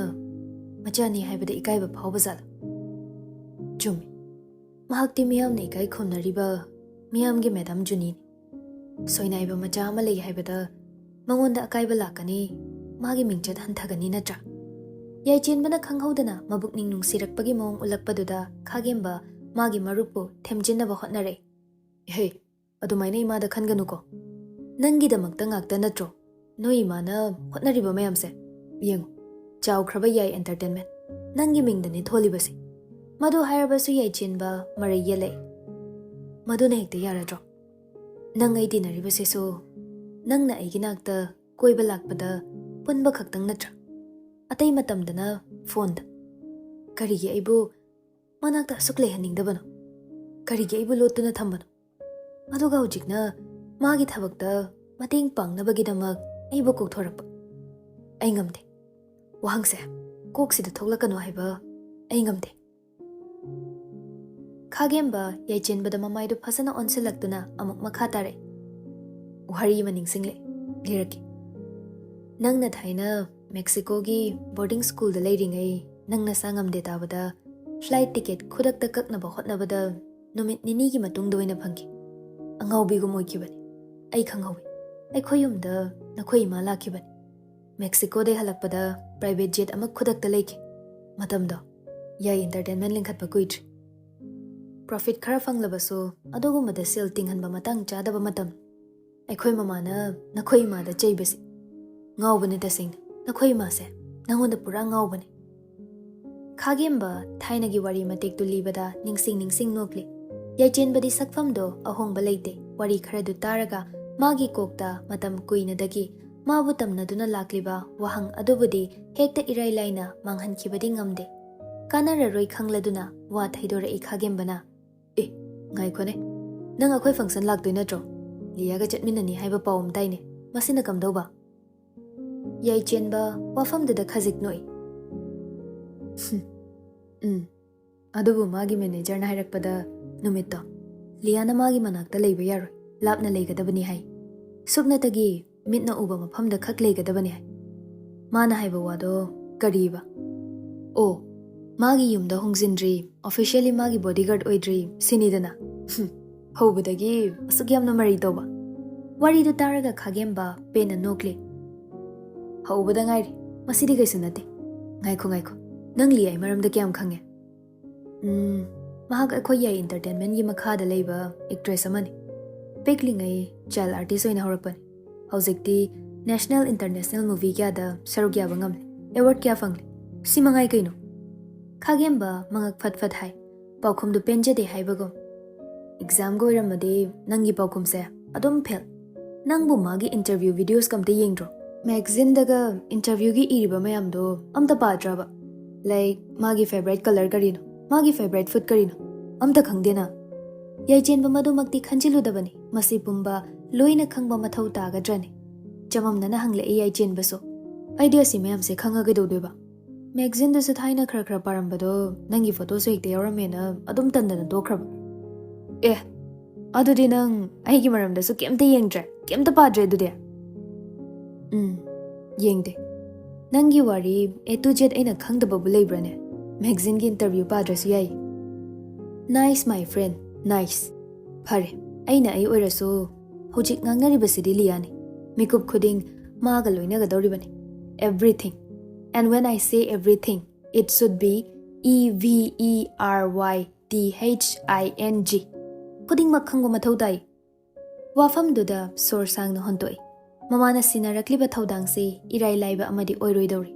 ꯃꯆꯥꯅꯤ ꯍꯥꯏꯕꯗ ꯏꯀꯥꯏꯕ ꯐꯥꯎꯕ ꯖꯥꯠꯂ? ꯆꯨꯝꯃꯤ, ꯃꯍꯥꯛꯇꯤ ꯃꯤꯌꯥꯝꯅ ꯏꯀꯥꯏ ꯈꯨꯝꯅꯔꯤꯕ ꯃꯤꯌꯥꯝꯒꯤ ꯃꯦꯗꯥꯝ ꯖꯨꯅꯤꯅꯤ꯫ ꯁꯣꯏꯅꯥꯏꯕ ꯃꯆꯥ ꯑꯃ ꯂꯩ ꯍꯥꯏꯕꯗ ꯃꯉꯣꯟꯗ ꯑꯀꯥꯏꯕ ꯂꯥꯛꯀꯅꯤ, ꯃꯥꯒꯤ ꯃꯤꯡꯆꯠ ꯍꯟꯊꯒꯅꯤ ꯅꯠꯇ꯭ꯔꯥ?" ꯌꯥꯏꯆꯦꯟꯕꯅ ꯈꯪꯍꯧꯗꯅ ꯃꯕꯨꯛꯅꯤꯡ ꯅꯨꯡꯁꯤꯔꯛꯄꯒꯤ ꯃꯑꯣꯡ ꯎꯠꯂꯛꯄꯗꯨꯗ ꯈꯥꯒꯦꯝꯕ ꯃꯥꯒꯤ ꯃꯔꯨꯞꯄꯨ ꯊꯦꯝꯖꯤꯟꯅꯕ ꯍꯣꯠꯅꯔꯛꯏ꯫ "ꯍꯦ, ꯑꯗꯨꯃꯥꯏꯅ ꯏꯃꯥꯗ ꯈꯟꯒꯅꯨꯀꯣ꯫ ꯅꯪꯒꯤꯗꯃꯛꯇ ꯉꯥꯛꯇ ꯅꯠꯇ꯭ꯔꯣ ꯅꯣꯏ ꯏꯃꯥꯅ ꯍꯣꯠꯅꯔꯤꯕ ꯃꯌꯥꯝꯁꯦ? ꯌꯦꯡꯉꯨ, ꯆꯥꯎꯈ꯭ꯔꯕ ꯌꯥꯏ ꯑꯦꯟꯇꯔꯇꯦꯟꯃꯦꯟ꯫ ꯅꯪꯒꯤ ꯃꯤꯡꯗꯅꯦ ꯊꯣꯜꯂꯤꯕꯁꯦ꯫" ꯃꯗꯨ ꯍꯥꯏꯔꯕꯁꯨ ꯌꯥꯏꯆꯦꯟꯕ ꯃꯔꯩ ꯌꯦꯠꯂꯛꯏ꯫ "ꯃꯗꯨꯅ ꯍꯦꯛꯇ ꯌꯥꯔꯗ꯭ꯔꯣ? ꯅꯪ ꯑꯩ ꯇꯤꯟꯅꯔꯤꯕꯁꯤꯁꯨ ꯅꯪꯅ ꯑꯩꯒꯤ ꯅꯥꯛꯇ ꯀꯣꯏꯕ ꯂꯥꯛꯄꯗ ꯄꯨꯟꯕ ꯈꯛꯇꯪ ꯅꯠꯇ꯭ꯔꯥ? ꯑꯇꯩ ꯃꯇꯝꯗꯅ ꯐꯣꯟꯗ꯫ ꯀꯔꯤꯒꯤ ꯑꯩꯕꯨ ꯃꯅꯥꯛꯇ ꯑꯁꯨꯛ ꯂꯩꯍꯟꯅꯤꯡꯗꯕꯅꯣ? ꯀꯔꯤꯒꯤ ꯑꯩꯕꯨ ꯂꯣꯠꯇꯨꯅ ꯊꯝꯕꯅꯣ? ꯑꯗꯨꯒ ꯍꯧꯖꯤꯛꯅ ꯃꯥꯒꯤ ꯊꯕꯛꯇ ꯃꯇꯦꯡ ꯄꯥꯡꯅꯕꯒꯤꯗꯃꯛ ꯑꯩꯕꯨ ꯀꯧꯊꯣꯔꯛꯄ꯫ ꯑꯩ ꯉꯝꯗꯦ꯫ ꯋꯥꯍꯪꯁꯦ ꯀꯣꯛꯁꯤꯗ ꯊꯣꯛꯂꯛꯀꯅꯨ ꯍꯥꯏꯕ ꯑꯩ ꯉꯝꯗꯦ꯫ ꯈꯥꯒꯦꯝꯕ ꯌꯥꯏꯆꯦꯟꯕꯗ ꯃꯃꯥꯏꯗꯨ ꯐꯖꯅ ꯑꯣꯟꯁꯤꯜꯂꯛꯇꯨꯅ ꯑꯃꯨꯛ ꯃꯈꯥ ꯇꯥꯔꯛꯏ꯫ ꯋꯥꯔꯤ ꯑꯃ ꯅꯤꯡꯁꯤꯡꯂꯛꯏ, ꯂꯤꯔꯛꯀꯦ꯫ ꯅꯪꯅ ꯊꯥꯏꯅ ꯃꯦꯛꯁꯤꯀꯣꯒꯤ ꯕꯣꯔꯗꯤꯡ ꯁ꯭ꯀꯨꯜꯗ ꯂꯩꯔꯤꯉꯩ ꯅꯪ ꯅꯁꯥ ꯉꯝꯗꯦ ꯇꯥꯕꯗ ꯐ꯭ꯂꯥꯏꯠ ꯇꯤꯀꯦꯠ ꯈꯨꯗꯛꯇ ꯀꯛꯅꯕ ꯍꯣꯠꯅꯕꯗ ꯅꯨꯃꯤꯠ ꯅꯤꯅꯤꯒꯤ ꯃꯇꯨꯡꯗ ꯑꯣꯏꯅ ꯐꯪꯈꯤ꯫ ꯑꯉꯥꯎꯕꯤꯒꯨꯝ ꯑꯣꯏꯈꯤꯕꯅꯤ꯫ ꯑꯩ ꯈꯪꯍꯧꯏ꯫ ꯑꯩꯈꯣꯏ ꯌꯨꯝꯗ ꯅꯈꯣꯏ ꯏꯃꯥ ꯂꯥꯛꯈꯤꯕꯅꯤ꯫ ꯃꯦꯛꯁꯤꯀꯣꯗꯩ ꯍꯜꯂꯛꯄꯗ ꯄ꯭ꯔꯥꯏꯚꯦꯠ ꯖꯦꯠ ꯑꯃ ꯈꯨꯗꯛꯇ ꯂꯩꯈꯤ꯫ ꯃꯇꯝꯗꯣ ꯌꯥꯏ ꯑꯦꯟꯇꯔꯇꯦꯟꯃꯦꯟ ꯂꯤꯡꯈꯠꯄ ꯀꯨꯏꯗ꯭ꯔꯤ꯫ ꯄ꯭ꯔꯣꯐꯤꯠ ꯈꯔ ꯐꯪꯂꯕꯁꯨ ꯑꯗꯨꯒꯨꯝꯕꯗ ꯁꯦꯜ ꯇꯤꯡꯍꯟꯕ ꯃꯇꯥꯡ ꯆꯥꯗꯕ ꯃꯇꯝ꯫ ꯑꯩꯈꯣꯏ ꯃꯃꯥꯅ ꯅꯈꯣꯏ ꯏꯃꯥꯗ ꯆꯩꯕꯁꯤ꯫ "ꯉꯥꯎꯕꯅꯦ ꯇꯁꯦꯡꯅ꯫ ꯅꯈꯣꯏ ꯏꯃꯥꯁꯦ ꯅꯉꯣꯟꯗ ꯄꯨꯔꯥ ꯉꯥꯎꯕꯅꯦ꯫" ꯈꯥꯒꯦꯝꯕ ꯊꯥꯏꯅꯒꯤ ꯋꯥꯔꯤ ꯃꯇꯦꯛꯇꯨ ꯂꯤꯕꯗ ꯅꯤꯡꯁꯤꯡ ꯅꯤꯡꯁꯤꯡ ꯅꯣꯛꯂꯤ꯫ ꯌꯥꯏꯆꯦꯟꯕꯗꯤ ꯁꯛꯐꯝꯗꯣ ꯑꯍꯣꯡꯕ ꯂꯩꯇꯦ꯫ ꯋꯥꯔꯤ ꯈꯔꯗꯨ ꯇꯥꯔꯒ ꯃꯥꯒꯤ ꯀꯣꯛꯇ ꯃꯇꯝ ꯀꯨꯏꯅꯗꯒꯤ ꯃꯥꯕꯨ ꯇꯝꯅꯗꯨꯅ ꯂꯥꯛꯂꯤꯕ ꯋꯥꯍꯪ ꯑꯗꯨꯕꯨꯗꯤ ꯍꯦꯛꯇ ꯏꯔꯥꯏ ꯂꯥꯏꯅ ꯃꯥꯡꯍꯟꯈꯤꯕꯗꯤ ꯉꯝꯗꯦ꯫ ꯀꯥꯟꯅꯔꯔꯣꯏ ꯈꯪꯂꯗꯨꯅ ꯋꯥ ꯊꯩꯗꯣꯔꯛꯏ ꯈꯥꯒꯦꯝꯕꯅ꯫ "ꯑꯦ, ꯉꯥꯏꯈꯣꯅꯦ꯫ ꯅꯪ ꯑꯩꯈꯣꯏ ꯐꯪꯁꯟ ꯂꯥꯛꯇꯣꯏ ꯅꯠꯇ꯭ꯔꯣ? ꯂꯤꯌꯥꯒ ꯆꯠꯃꯤꯟꯅꯅꯤ ꯍꯥꯏꯕ ꯄꯥꯎ ꯑꯃ ꯇꯥꯏꯅꯦ꯫ ꯃꯁꯤꯅ ꯀꯝꯗꯧꯕ?" ꯌꯥꯏꯆꯦꯟꯕ ꯋꯥꯐꯝꯗꯨꯗ ꯈꯖꯤꯛ ꯅꯣꯛꯏ꯫ "ꯍꯨꯝ, ꯎꯝ꯫ ꯑꯗꯨꯕꯨ ꯃꯥꯒꯤ ꯃꯦꯅꯦꯖꯔꯅ ꯍꯥꯏꯔꯛꯄꯗ ꯅꯨꯃꯤꯠꯇꯣ ꯂꯤꯌꯥꯅ ꯃꯥꯒꯤ ꯃꯅꯥꯛꯇ ꯂꯩꯕ ꯌꯥꯔꯣꯏ, ꯂꯥꯞꯅ ꯂꯩꯒꯗꯕꯅꯤ ꯍꯥꯏ꯫ ꯁꯨꯞꯅꯇꯒꯤ ꯃꯤꯠꯅ ꯎꯕ ꯃꯐꯝꯗ ꯈꯛ ꯂꯩꯒꯗꯕꯅꯤ ꯍꯥꯏ꯫ ꯃꯥꯅ ꯍꯥꯏꯕ ꯋꯥꯗꯣ ꯀꯔꯤꯕ? ꯑꯣ, ꯃꯥꯒꯤ ꯌꯨꯝꯗ ꯍꯣꯡꯖꯤꯟꯗ꯭ꯔꯤ, ꯑꯣꯐꯤꯁꯤꯌꯦꯜꯂꯤ ꯃꯥꯒꯤ ꯕꯣꯗꯤꯒꯥꯔꯗ ꯑꯣꯏꯗ꯭ꯔꯤ ꯁꯤꯅꯤꯗꯅ?" ꯍꯨꯝ, ꯍꯧꯕꯗꯒꯤ ꯑꯁꯨꯛ ꯌꯥꯝꯅ ꯃꯔꯩ ꯇꯧꯕ꯫ ꯋꯥꯔꯤꯗꯨ ꯇꯥꯔꯒ ꯈꯥꯒꯦꯝꯕ ꯄꯦꯟꯅ ꯅꯣꯛꯂꯤ꯫ "ꯍꯧꯕꯗ ꯉꯥꯏꯔꯤ꯫ ꯃꯁꯤꯗꯤ ꯀꯩꯁꯨ ꯅꯠꯇꯦ꯫ ꯉꯥꯏꯈꯣ, ꯉꯥꯏꯈꯣ꯫ ꯅꯪ ꯂꯤꯌꯥꯏ ꯃꯔꯝꯗ ꯀꯌꯥꯝ ꯈꯪꯉꯦ?" "ꯎꯝ, ꯃꯍꯥꯛ ꯑꯩꯈꯣꯏ ꯌꯥꯏ ꯑꯦꯟꯇꯔꯇꯦꯟꯃꯦꯟꯒꯤ ꯃꯈꯥꯗ ꯂꯩꯕ ꯑꯦꯛꯇ꯭ꯔꯦꯁ ꯑꯃꯅꯤ꯫ ꯄꯤꯛꯂꯤꯉꯩ ꯆꯥꯏꯜ ꯑꯥꯔꯇꯤꯁ ꯑꯣꯏꯅ ꯍꯧꯔꯛꯄꯅꯤ꯫ ꯍꯧꯖꯤꯛꯇꯤ ꯅꯦꯁꯅꯦꯜ ꯏꯟꯇꯔꯅꯦꯁꯅꯦꯜ ꯃꯨꯚꯤ ꯀꯌꯥꯗ ꯁꯔꯨꯛ ꯌꯥꯕ ꯉꯝꯂꯦ꯫ ꯑꯦꯋꯥꯔꯗ ꯀꯌꯥ ꯐꯪꯂꯦ꯫ ꯁꯤ ꯃꯉꯥꯏ ꯀꯩꯅꯣ?" ꯈꯥꯒꯦꯝꯕ ꯃꯉꯛ ꯐꯠ ꯐꯠ ꯍꯥꯏ꯫ ꯄꯥꯎꯈꯨꯝꯗꯨ ꯄꯦꯟꯖꯗꯦ ꯍꯥꯏꯕꯒꯨꯝ꯫ "ꯑꯦꯛꯖꯥꯝꯒ ꯑꯣꯏꯔꯝꯃꯗꯤ ꯅꯪꯒꯤ ꯄꯥꯎꯈꯨꯝꯁꯦ ꯑꯗꯨꯝ ꯐꯦꯜ꯫ ꯅꯪꯕꯨ ꯃꯥꯒꯤ ꯏꯟꯇꯔꯚ꯭ꯌꯨ ꯚꯤꯗꯤꯑꯣꯁꯀ ꯑꯝꯇ ꯌꯦꯡꯗ꯭ꯔꯣ? ꯃꯦꯒꯥꯖꯤꯟꯗꯒ ꯏꯟꯇꯔꯚ꯭ꯌꯨꯒꯤ ꯏꯔꯤꯕ ꯃꯌꯥꯝꯗꯣ ꯑꯝꯇ ꯄꯥꯗ꯭ꯔꯕ? ꯂꯥꯏꯛ, ꯃꯥꯒꯤ ꯐꯦꯚꯔꯥꯏꯠ ꯀꯂꯔ ꯀꯔꯤꯅꯣ? ꯃꯥꯒꯤ ꯐꯦꯚꯔꯥꯏꯠ ꯐꯨꯗ ꯀꯔꯤꯅꯣ? ꯑꯝꯇ ꯈꯪꯗꯦꯅ?" ꯌꯥꯏꯆꯦꯟꯕ ꯃꯗꯨꯃꯛꯇꯤ ꯈꯟꯖꯤꯜꯂꯨꯗꯕꯅꯤ꯫ ꯃꯁꯤ ꯄꯨꯝꯕ ꯂꯣꯏꯅ ꯈꯪꯕ ꯃꯊꯧ ꯇꯥꯒꯗ꯭ꯔꯅꯤ? ꯆꯃꯝꯅꯅ ꯍꯪꯂꯛꯏ ꯌꯥꯏꯆꯦꯟꯕꯁꯨ꯫ "ꯑꯩꯗꯤ ꯑꯁꯤ ꯃꯌꯥꯝꯁꯦ ꯈꯪꯉ ꯀꯩꯗꯧꯗꯣꯏꯕ? ꯃꯦꯒꯥꯖꯤꯟꯗꯁꯨ ꯊꯥꯏꯅ ꯈꯔ ꯈꯔ ꯄꯥꯔꯝꯕꯗꯣ ꯅꯪꯒꯤ ꯐꯣꯇꯣꯁꯨ ꯍꯦꯛꯇ ꯌꯥꯎꯔꯝꯃꯦꯅ ꯑꯗꯨꯝ ꯇꯟꯗꯅ ꯇꯣꯛꯈ꯭ꯔꯕ꯫ ꯑꯦ, ꯑꯗꯨꯗꯤ ꯅꯪ ꯑꯩꯒꯤ ꯃꯔꯝꯗꯁꯨ ꯀꯩꯝꯇ ꯌꯦꯡꯗ꯭ꯔꯦ, ꯀꯩꯝꯇ ꯄꯥꯗ꯭ꯔꯦ ꯑꯗꯨꯗꯤ? ꯎꯝ, ꯌꯦꯡꯗꯦ꯫ ꯅꯪꯒꯤ ꯋꯥꯔꯤ A to Z ꯑꯩꯅ ꯈꯪꯗꯕꯕꯨ ꯂꯩꯕ꯭ꯔꯥꯅꯦ? ꯃꯦꯒꯥꯖꯤꯟꯒꯤ ꯏꯟꯇꯔꯚ꯭ꯌꯨ ꯄꯥꯗ꯭ꯔꯁꯨ ꯌꯥꯏ꯫ Nice, my friend, nice. ꯐꯔꯦ, ꯑꯩꯅ ꯑꯩ ꯑꯣꯏꯔꯁꯨ ꯍꯧꯖꯤꯛ ꯉꯥꯡꯅꯔꯤꯕꯁꯤꯗꯤ ꯂꯤꯌꯥꯅꯤ꯫ ꯃꯤꯀꯨꯞ ꯈꯨꯗꯤꯡ ꯃꯥꯒ ꯂꯣꯏꯅꯒꯗꯧꯔꯤꯕꯅꯤ꯫ Everything. And when I say everything, it should be E V E R Y T H I N G. ꯈꯨꯗꯤꯡꯃꯛ ꯈꯪꯕ ꯃꯊꯧ ꯇꯥꯏ꯫ ꯋꯥꯐꯝꯗꯨꯗ ꯁꯣꯔ ꯁꯥꯡꯅ ꯍꯣꯟꯇꯣꯛꯏ꯫ ꯃꯃꯥꯅ ꯁꯤꯟꯅꯔꯛꯂꯤꯕ ꯊꯧꯗꯥꯡꯁꯤ ꯏꯔꯥꯏ ꯂꯥꯏꯕ ꯑꯃꯗꯤ ꯑꯣꯏꯔꯣꯏꯗꯧꯔꯤ꯫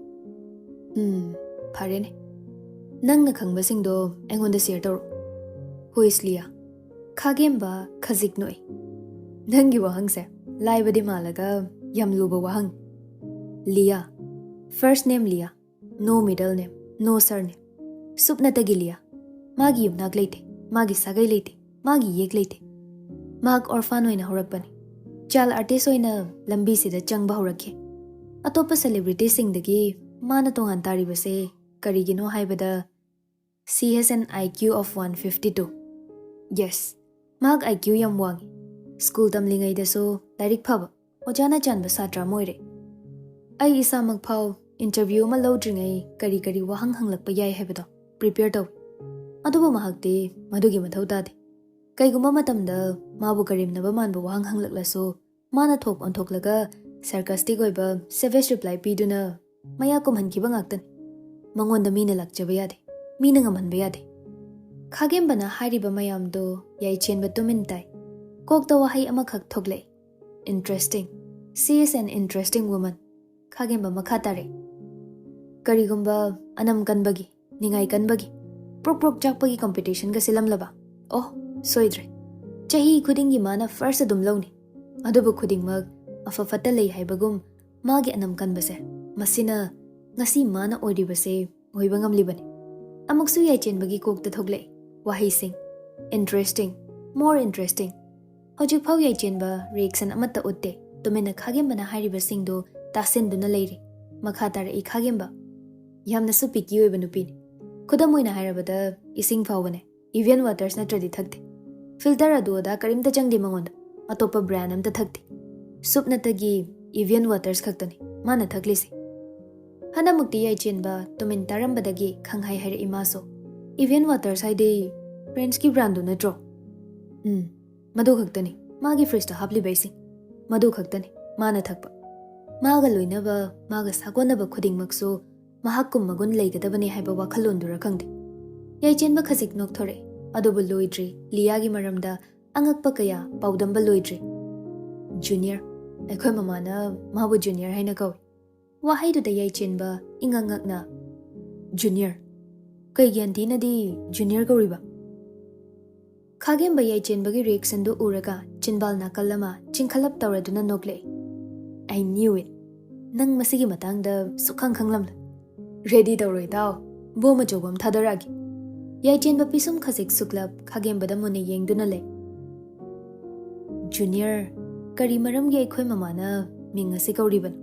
ꯎꯝ, ꯐꯔꯦꯅꯦ꯫ ꯅꯪꯅ ꯈꯪꯕꯁꯤꯡꯗꯣ ꯑꯩꯉꯣꯟꯗ ꯁꯤꯌꯔ ꯇꯧꯔꯣ꯫ Who is Leah? ꯈꯥꯒꯦꯝꯕ ꯈꯖꯤꯛ ꯅꯣꯛꯏ꯫ ꯅꯪꯒꯤ ꯋꯥꯍꯪꯁꯦ ꯂꯥꯏꯕꯗꯤ ꯃꯥꯜꯂꯒ ꯌꯥꯝ ꯂꯨꯕ ꯋꯥꯍꯪ꯫ Lia, first name Lia, no middle name, no surname꯫ ꯁꯨꯞꯅꯇꯒꯤ ꯂꯤꯌꯥ꯫ ꯃꯥꯒꯤ ꯌꯨꯝꯅꯥꯛ ꯂꯩꯇꯦ, ꯃꯥꯒꯤ ꯁꯥꯒꯩ ꯂꯩꯇꯦ, ꯃꯥꯒꯤ ꯌꯦꯛ ꯂꯩꯇꯦ꯫ ꯃꯍꯥꯛ ꯑꯣꯔꯐꯥꯟ ꯑꯣꯏꯅ ꯍꯧꯔꯛꯄꯅꯤ꯫ ꯆꯥꯏꯜ ꯑꯥꯔꯇꯤꯁ ꯑꯣꯏꯅ ꯂꯝꯕꯤꯁꯤꯗ ꯆꯪꯕ ꯍꯧꯔꯛꯈꯤ꯫ ꯑꯇꯣꯞꯄ ꯁꯦꯂꯤꯕ꯭ꯔꯤꯇꯤꯁꯤꯡꯗꯒꯤ ꯃꯥꯅ ꯇꯣꯉꯥꯟ ꯇꯥꯔꯤꯕꯁꯦ ꯀꯔꯤꯒꯤꯅꯣ ꯍꯥꯏꯕꯗ, she has an I Q of one fifty two. Yes, ꯃꯍꯥꯛ I Q ꯌꯥꯝ ꯋꯥꯡꯉꯤ꯫ ꯁ꯭ꯀꯨꯜ ꯇꯝꯂꯤꯉꯩꯗꯁꯨ ꯂꯥꯏꯔꯤꯛ ꯐꯕ, ꯑꯣꯖꯥꯅ ꯆꯥꯟꯕ ꯁꯥꯇ꯭ꯔ ꯑꯃ ꯑꯣꯏꯔꯦ꯫ ꯑꯩ ꯏꯁꯥꯃꯛ ꯐꯥꯎ ꯏꯟꯇꯔꯚ꯭ꯌꯨ ꯑꯃ ꯂꯧꯗ꯭ꯔꯤꯉꯩ ꯀꯔꯤ ꯀꯔꯤ ꯋꯥꯍꯪ ꯍꯪꯂꯛꯄ ꯌꯥꯏ ꯍꯥꯏꯕꯗꯣ ꯄ꯭ꯔꯤꯄꯦꯌꯔ ꯇꯧꯏ꯫ ꯑꯗꯨꯕꯨ ꯃꯍꯥꯛꯇꯤ ꯃꯗꯨꯒꯤ ꯃꯊꯧ ꯇꯥꯗꯦ꯫ ꯀꯩꯒꯨꯝꯕ ꯃꯇꯝꯗ ꯃꯥꯕꯨ ꯀꯔꯦꯝꯅꯕ ꯃꯥꯟꯕ ꯋꯥꯍꯪ ꯍꯪꯂꯛꯂꯁꯨ, ꯃꯥꯅ ꯊꯣꯛ ꯑꯣꯟꯊꯣꯛꯂꯒ ꯁꯥꯔꯀꯥꯁꯇꯤꯛ ꯑꯣꯏꯕ ꯁꯦꯚꯦꯖ ꯔꯤꯄ꯭ꯂꯥꯏ ꯄꯤꯗꯨꯅ ꯃꯌꯥ ꯀꯨꯝꯍꯟꯈꯤꯕ ꯉꯥꯛꯇꯅꯤ꯫ ꯃꯉꯣꯟꯗ ꯃꯤꯅ ꯂꯥꯛꯆꯕ ꯌꯥꯗꯦ, ꯃꯤꯅ ꯉꯝꯍꯟꯕ ꯌꯥꯗꯦ꯫ ꯈꯥꯒꯦꯝꯕꯅ ꯍꯥꯏꯔꯤꯕ ꯃꯌꯥꯝꯗꯣ ꯌꯥꯏꯆꯦꯟꯕ ꯇꯨꯃꯤꯟ ꯇꯥꯏ꯫ ꯀꯣꯛꯇ ꯋꯥꯍꯩ ꯑꯃꯈꯛ ꯊꯣꯛꯂꯛꯏ, "Interesting. She is an interesting woman." ꯈꯥꯒꯦꯝꯕ ꯃꯈꯥ ꯇꯥꯔꯛꯏ, "ꯀꯔꯤꯒꯨꯝꯕ ꯑꯅꯝ ꯀꯟꯕꯒꯤ, ꯅꯤꯡꯉꯥꯏ ꯀꯟꯕꯒꯤ, ꯄ꯭ꯔꯣꯛ ꯄ꯭ꯔꯣꯛ ꯆꯥꯛꯄꯒꯤ ꯀꯝꯄꯤꯇꯤꯁꯟꯒ ꯁꯤꯜꯂꯝꯂꯕ? ꯑꯣ, ꯁꯣꯏꯗ꯭ꯔꯦ꯫ ꯆꯍꯤ ꯈꯨꯗꯤꯡꯒꯤ ꯃꯥꯅ ꯐꯥꯔꯁ ꯑꯗꯨꯝ ꯂꯧꯅꯤ꯫ ꯑꯗꯨꯕꯨ ꯈꯨꯗꯤꯡꯃꯛ ꯑꯐ ꯐꯠꯇ ꯂꯩ ꯍꯥꯏꯕꯒꯨꯝ ꯃꯥꯒꯤ ꯑꯅꯝ ꯀꯟꯕꯁꯦ, ꯃꯁꯤꯅ ꯉꯁꯤ ꯃꯥꯅ ꯑꯣꯏꯔꯤꯕꯁꯦ ꯑꯣꯏꯕ ꯉꯝꯂꯤꯕꯅꯤ꯫" ꯑꯃꯨꯛꯁꯨ ꯌꯥꯏꯆꯦꯟꯕꯒꯤ ꯀꯣꯛꯇ ꯊꯣꯛꯂꯛꯏ ꯋꯥꯍꯩꯁꯤꯡ, "Interesting, more interesting." ꯍꯧꯖꯤꯛꯐꯥꯎ ꯌꯥꯏꯆꯦꯟꯕ ꯔꯤꯌꯦꯛꯁꯟ ꯑꯃꯠꯇ ꯎꯠꯇꯦ꯫ ꯇꯨꯃꯤꯟꯅ ꯈꯥꯒꯦꯝꯕꯅ ꯍꯥꯏꯔꯤꯕꯁꯤꯡꯗꯨ ꯇꯥꯁꯤꯟꯗꯨꯅ ꯂꯩꯔꯤ꯫ ꯃꯈꯥ ꯇꯥꯔꯛꯏ ꯈꯥꯒꯦꯝꯕ, ꯌꯥꯝꯅꯁꯨ ꯄꯤꯀꯤ ꯑꯣꯏꯕ ꯅꯨꯄꯤꯅꯤ꯫ ꯈꯨꯗꯝ ꯑꯣꯏꯅ ꯍꯥꯏꯔꯕꯗ, ꯏꯁꯤꯡ ꯐꯥꯎꯕꯅꯦ, ꯏꯚꯤꯌꯟ ꯋꯥꯇꯔꯁ ꯅꯠꯇ꯭ꯔꯗꯤ ꯊꯛꯇꯦ꯫ ꯐꯤꯜꯇꯔ ꯑꯗꯨ ꯑꯗꯥ ꯀꯔꯤꯝꯇ ꯆꯪꯗꯦ ꯃꯉꯣꯟꯗ꯫ ꯑꯇꯣꯞꯄ ꯕ꯭ꯔꯥꯟ ꯑꯝꯇ ꯊꯛꯇꯦ꯫ ꯁꯨꯞꯅꯇꯒꯤ ꯏꯚꯤꯌꯟ ꯋꯥꯇꯔꯁ ꯈꯛꯇꯅꯤ ꯃꯥꯅ ꯊꯛꯂꯤꯁꯦ꯫ ꯍꯟꯗꯛꯃꯨꯛꯇꯤ ꯌꯥꯏꯆꯦꯟꯕ ꯇꯨꯃꯤꯟ ꯇꯥꯔꯝꯕꯗꯒꯤ ꯈꯪꯍꯥꯏ ꯍꯥꯏꯔꯛꯏ ꯃꯥꯁꯨ, "ꯏꯚꯤꯌꯟ ꯋꯥꯇꯔꯁ ꯍꯥꯏꯗꯤ ꯐ꯭ꯔꯦꯟꯁꯀꯤ ꯕ꯭ꯔꯥꯟꯗꯨ ꯅꯠꯇ꯭ꯔꯣ?" "ꯎꯝ, ꯃꯗꯨ ꯈꯛꯇꯅꯤ ꯃꯥꯒꯤ ꯐ꯭ꯔꯤꯖꯇ ꯍꯥꯞꯂꯤꯕ ꯏꯁꯤꯡ꯫ ꯃꯗꯨ ꯈꯛꯇꯅꯤ ꯃꯥꯅ ꯊꯛꯄ꯫ ꯃꯥꯒ ꯂꯣꯏꯅꯕ, ꯃꯥꯒ ꯁꯥꯒꯣꯟꯅꯕ ꯈꯨꯗꯤꯡꯃꯛꯁꯨ ꯃꯍꯥꯛꯀꯨꯝ ꯃꯒꯨꯟ ꯂꯩꯒꯗꯕꯅꯤ ꯍꯥꯏꯕ ꯋꯥꯈꯜꯂꯣꯟꯗꯨꯔ ꯈꯪꯗꯦ꯫" ꯌꯥꯏꯆꯦꯟꯕ ꯈꯖꯤꯛ ꯅꯣꯛꯊꯣꯔꯛꯏ, ꯑꯗꯨꯕꯨ ꯂꯣꯏꯗ꯭ꯔꯤ꯫ ꯂꯤꯌꯥꯒꯤ ꯃꯔꯝꯗ ꯑꯉꯛꯄ ꯀꯌꯥ ꯄꯥꯎꯗꯝꯕ ꯂꯣꯏꯗ꯭ꯔꯤ꯫ "ꯖꯨꯅꯤꯌꯔ, ꯑꯩꯈꯣꯏ ꯃꯃꯥꯅ ꯃꯥꯕꯨ ꯖꯨꯅꯤꯌꯔ ꯍꯥꯏꯅ ꯀꯧꯏ꯫" ꯋꯥꯍꯩꯗꯨꯗ ꯌꯥꯏꯆꯦꯟꯕ ꯏꯉꯛ ꯉꯛꯅ, "ꯖꯨꯅꯤꯌꯔ? ꯀꯩꯒꯤ ꯑꯟꯇꯤꯅꯗꯤ ꯖꯨꯅꯤꯌꯔ ꯀꯧꯔꯤꯕ?" ꯈꯥꯒꯦꯝꯕ ꯌꯥꯏꯆꯦꯟꯕꯒꯤ ꯔꯤꯌꯦꯛꯁꯟꯗꯨ ꯎꯔꯒ ꯆꯤꯟꯕꯥꯜ ꯅꯥꯀꯜ ꯑꯃ ꯆꯤꯡꯈꯠꯂꯞ ꯇꯧꯔꯗꯨꯅ ꯅꯣꯛꯂꯛꯏ꯫ "I knew it꯫ ꯅꯪ ꯃꯁꯤꯒꯤ ꯃꯇꯥꯡꯗ ꯁꯨꯛꯈꯪ ꯈꯪꯂꯝꯂꯣꯏ꯫ ꯔꯦꯗꯤ ꯇꯧꯔꯣ ꯏꯇꯥꯎ, ꯕꯣꯝ ꯑꯆꯧꯕ ꯑꯃ ꯊꯥꯗꯔꯛꯑꯒꯦ꯫" ꯌꯥꯏꯆꯦꯟꯕ ꯄꯤꯁꯨꯝ ꯈꯖꯤꯛ ꯁꯨꯛꯂꯞ ꯈꯥꯒꯦꯝꯕꯗ ꯃꯨꯟꯅ ꯌꯦꯡꯗꯨꯅ ꯂꯩ꯫ "ꯖꯨꯅꯤꯌꯔ, ꯀꯔꯤ ꯃꯔꯝꯒꯤ ꯑꯩꯈꯣꯏ ꯃꯃꯥꯅ ꯃꯤꯡ ꯑꯁꯤ ꯀꯧꯔꯤꯕꯅꯣ?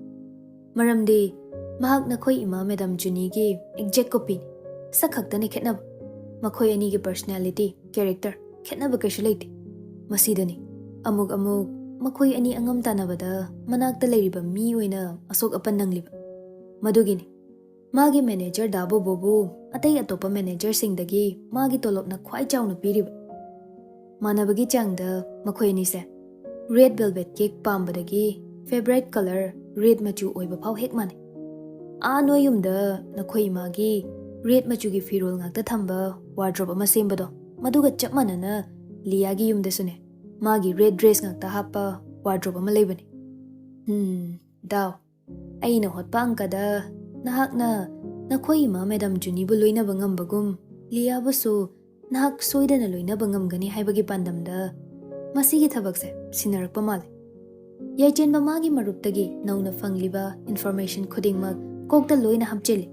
ꯃꯔꯝꯗꯤ ꯃꯍꯥꯛ ꯅꯈꯣꯏ ꯏꯃꯥ ꯃꯦꯗꯥꯝ ꯖꯨꯅꯤꯒꯤ ꯑꯦꯛꯖꯦꯛ ꯀꯣꯄꯤꯅꯤ꯫ ꯁꯛ ꯈꯛꯇꯅꯤ ꯈꯦꯠꯅꯕ꯫ ꯃꯈꯣꯏ ꯑꯅꯤꯒꯤ ꯄꯔꯁꯅꯦꯂꯤꯇꯤ, ꯀꯦꯔꯦꯛꯇꯔ ꯈꯦꯠꯅꯕ ꯀꯩꯁꯨ ꯂꯩꯇꯦ꯫ ꯃꯁꯤꯗꯅꯤ ꯑꯃꯨꯛ ꯑꯃꯨꯛ ꯃꯈꯣꯏ ꯑꯅꯤ ꯑꯉꯝ ꯇꯥꯟꯅꯕꯗ ꯃꯅꯥꯛꯇ ꯂꯩꯔꯤꯕ ꯃꯤ ꯑꯣꯏꯅ ꯑꯁꯣꯛ ꯑꯄꯟ ꯅꯪꯂꯤꯕ꯫ ꯃꯗꯨꯒꯤꯅꯤ ꯃꯥꯒꯤ ꯃꯦꯅꯦꯖꯔ ꯗꯥ ꯕꯣꯕꯣꯕꯨ ꯑꯇꯩ ꯑꯇꯣꯞꯄ ꯃꯦꯅꯦꯖꯔꯁꯤꯡꯗꯒꯤ ꯃꯥꯒꯤ ꯇꯣꯂꯣꯞꯅ ꯈ꯭ꯋꯥꯏ ꯆꯥꯎꯅ ꯄꯤꯔꯤꯕ꯫ ꯃꯥꯟꯅꯕꯒꯤ ꯆꯥꯡꯗ ꯃꯈꯣꯏ ꯑꯅꯤꯁꯦ ꯔꯦꯗ ꯚꯦꯜꯚꯦꯠ ꯀꯦꯛ ꯄꯥꯝꯕꯗꯒꯤ ꯐꯦꯚꯔꯥꯏꯠ ꯀꯂꯔ ꯔꯦꯗ ꯃꯆꯨ ꯑꯣꯏꯕ ꯐꯥꯎ ꯍꯦꯛ ꯃꯥꯟꯅꯩ꯫ ꯑꯥ ꯅꯣꯏ ꯌꯨꯝꯗ ꯅꯈꯣꯏ ꯏꯃꯥꯒꯤ ꯔꯦꯗ ꯃꯆꯨꯒꯤ ꯐꯤꯔꯣꯜ ꯉꯥꯛꯇ ꯊꯝꯕ ꯋꯥꯔꯗ꯭ꯔꯣꯞ ꯑꯃ ꯁꯦꯝꯕꯗꯣ, ꯃꯗꯨꯒ ꯆꯞ ꯃꯥꯟꯅꯅ ꯂꯤꯌꯥꯒꯤ ꯌꯨꯝꯗꯁꯨꯅꯦ ꯃꯥꯒꯤ ꯔꯦꯗ ꯗ꯭ꯔꯦꯁ ꯉꯥꯛꯇ ꯍꯥꯞꯄ ꯋꯥꯔꯗ꯭ꯔꯣꯞ ꯑꯃ ꯂꯩꯕꯅꯤ꯫ ꯍꯝ, ꯗꯥꯎ꯫ ꯑꯩꯅ ꯍꯣꯠꯄ ꯑꯪꯀꯗ ꯅꯍꯥꯛꯅ ꯅꯈꯣꯏ ꯏꯃꯥ ꯃꯦꯗꯥꯝ ꯖꯨꯅꯤꯕꯨ ꯂꯣꯏꯅꯕ ꯉꯝꯕꯒꯨꯝ, ꯂꯤꯌꯥꯕꯨꯁꯨ ꯅꯍꯥꯛ ꯁꯣꯏꯗꯅ ꯂꯣꯏꯅꯕ ꯉꯝꯒꯅꯤ ꯍꯥꯏꯕꯒꯤ ꯄꯥꯟꯗꯝꯗ ꯃꯁꯤꯒꯤ ꯊꯕꯛꯁꯦ ꯁꯤꯟꯅꯔꯛꯄ ꯃꯥꯜꯂꯦ꯫" ꯌꯥꯏꯆꯦꯟꯕ ꯃꯥꯒꯤ ꯃꯔꯨꯞꯇꯒꯤ ꯅꯧꯅ ꯐꯪꯂꯤꯕ ꯏꯟꯐꯣꯔꯃꯦꯁꯟ ꯈꯨꯗꯤꯡꯃꯛ ꯀꯣꯛꯇ ꯂꯣꯏꯅ ꯍꯥꯞꯆꯤꯜꯂꯤ꯫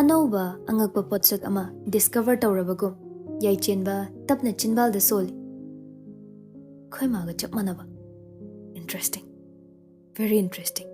ꯑꯅꯧꯕ ꯑꯉꯛꯄ ꯄꯣꯠꯁꯛ ꯑꯃ ꯗꯤꯁꯀꯚꯔ ꯇꯧꯔꯕꯒꯨꯝ, ꯌꯥꯏꯆꯦꯟꯕ ꯇꯞꯅ ꯆꯤꯟꯕꯥꯜꯗ ꯁꯣꯜꯂꯤ꯫ "ꯑꯩꯈꯣꯏ ꯃꯥꯒ ꯆꯞ ꯃꯥꯟꯅꯕ꯫ Interesting꯫ Very interesting꯫"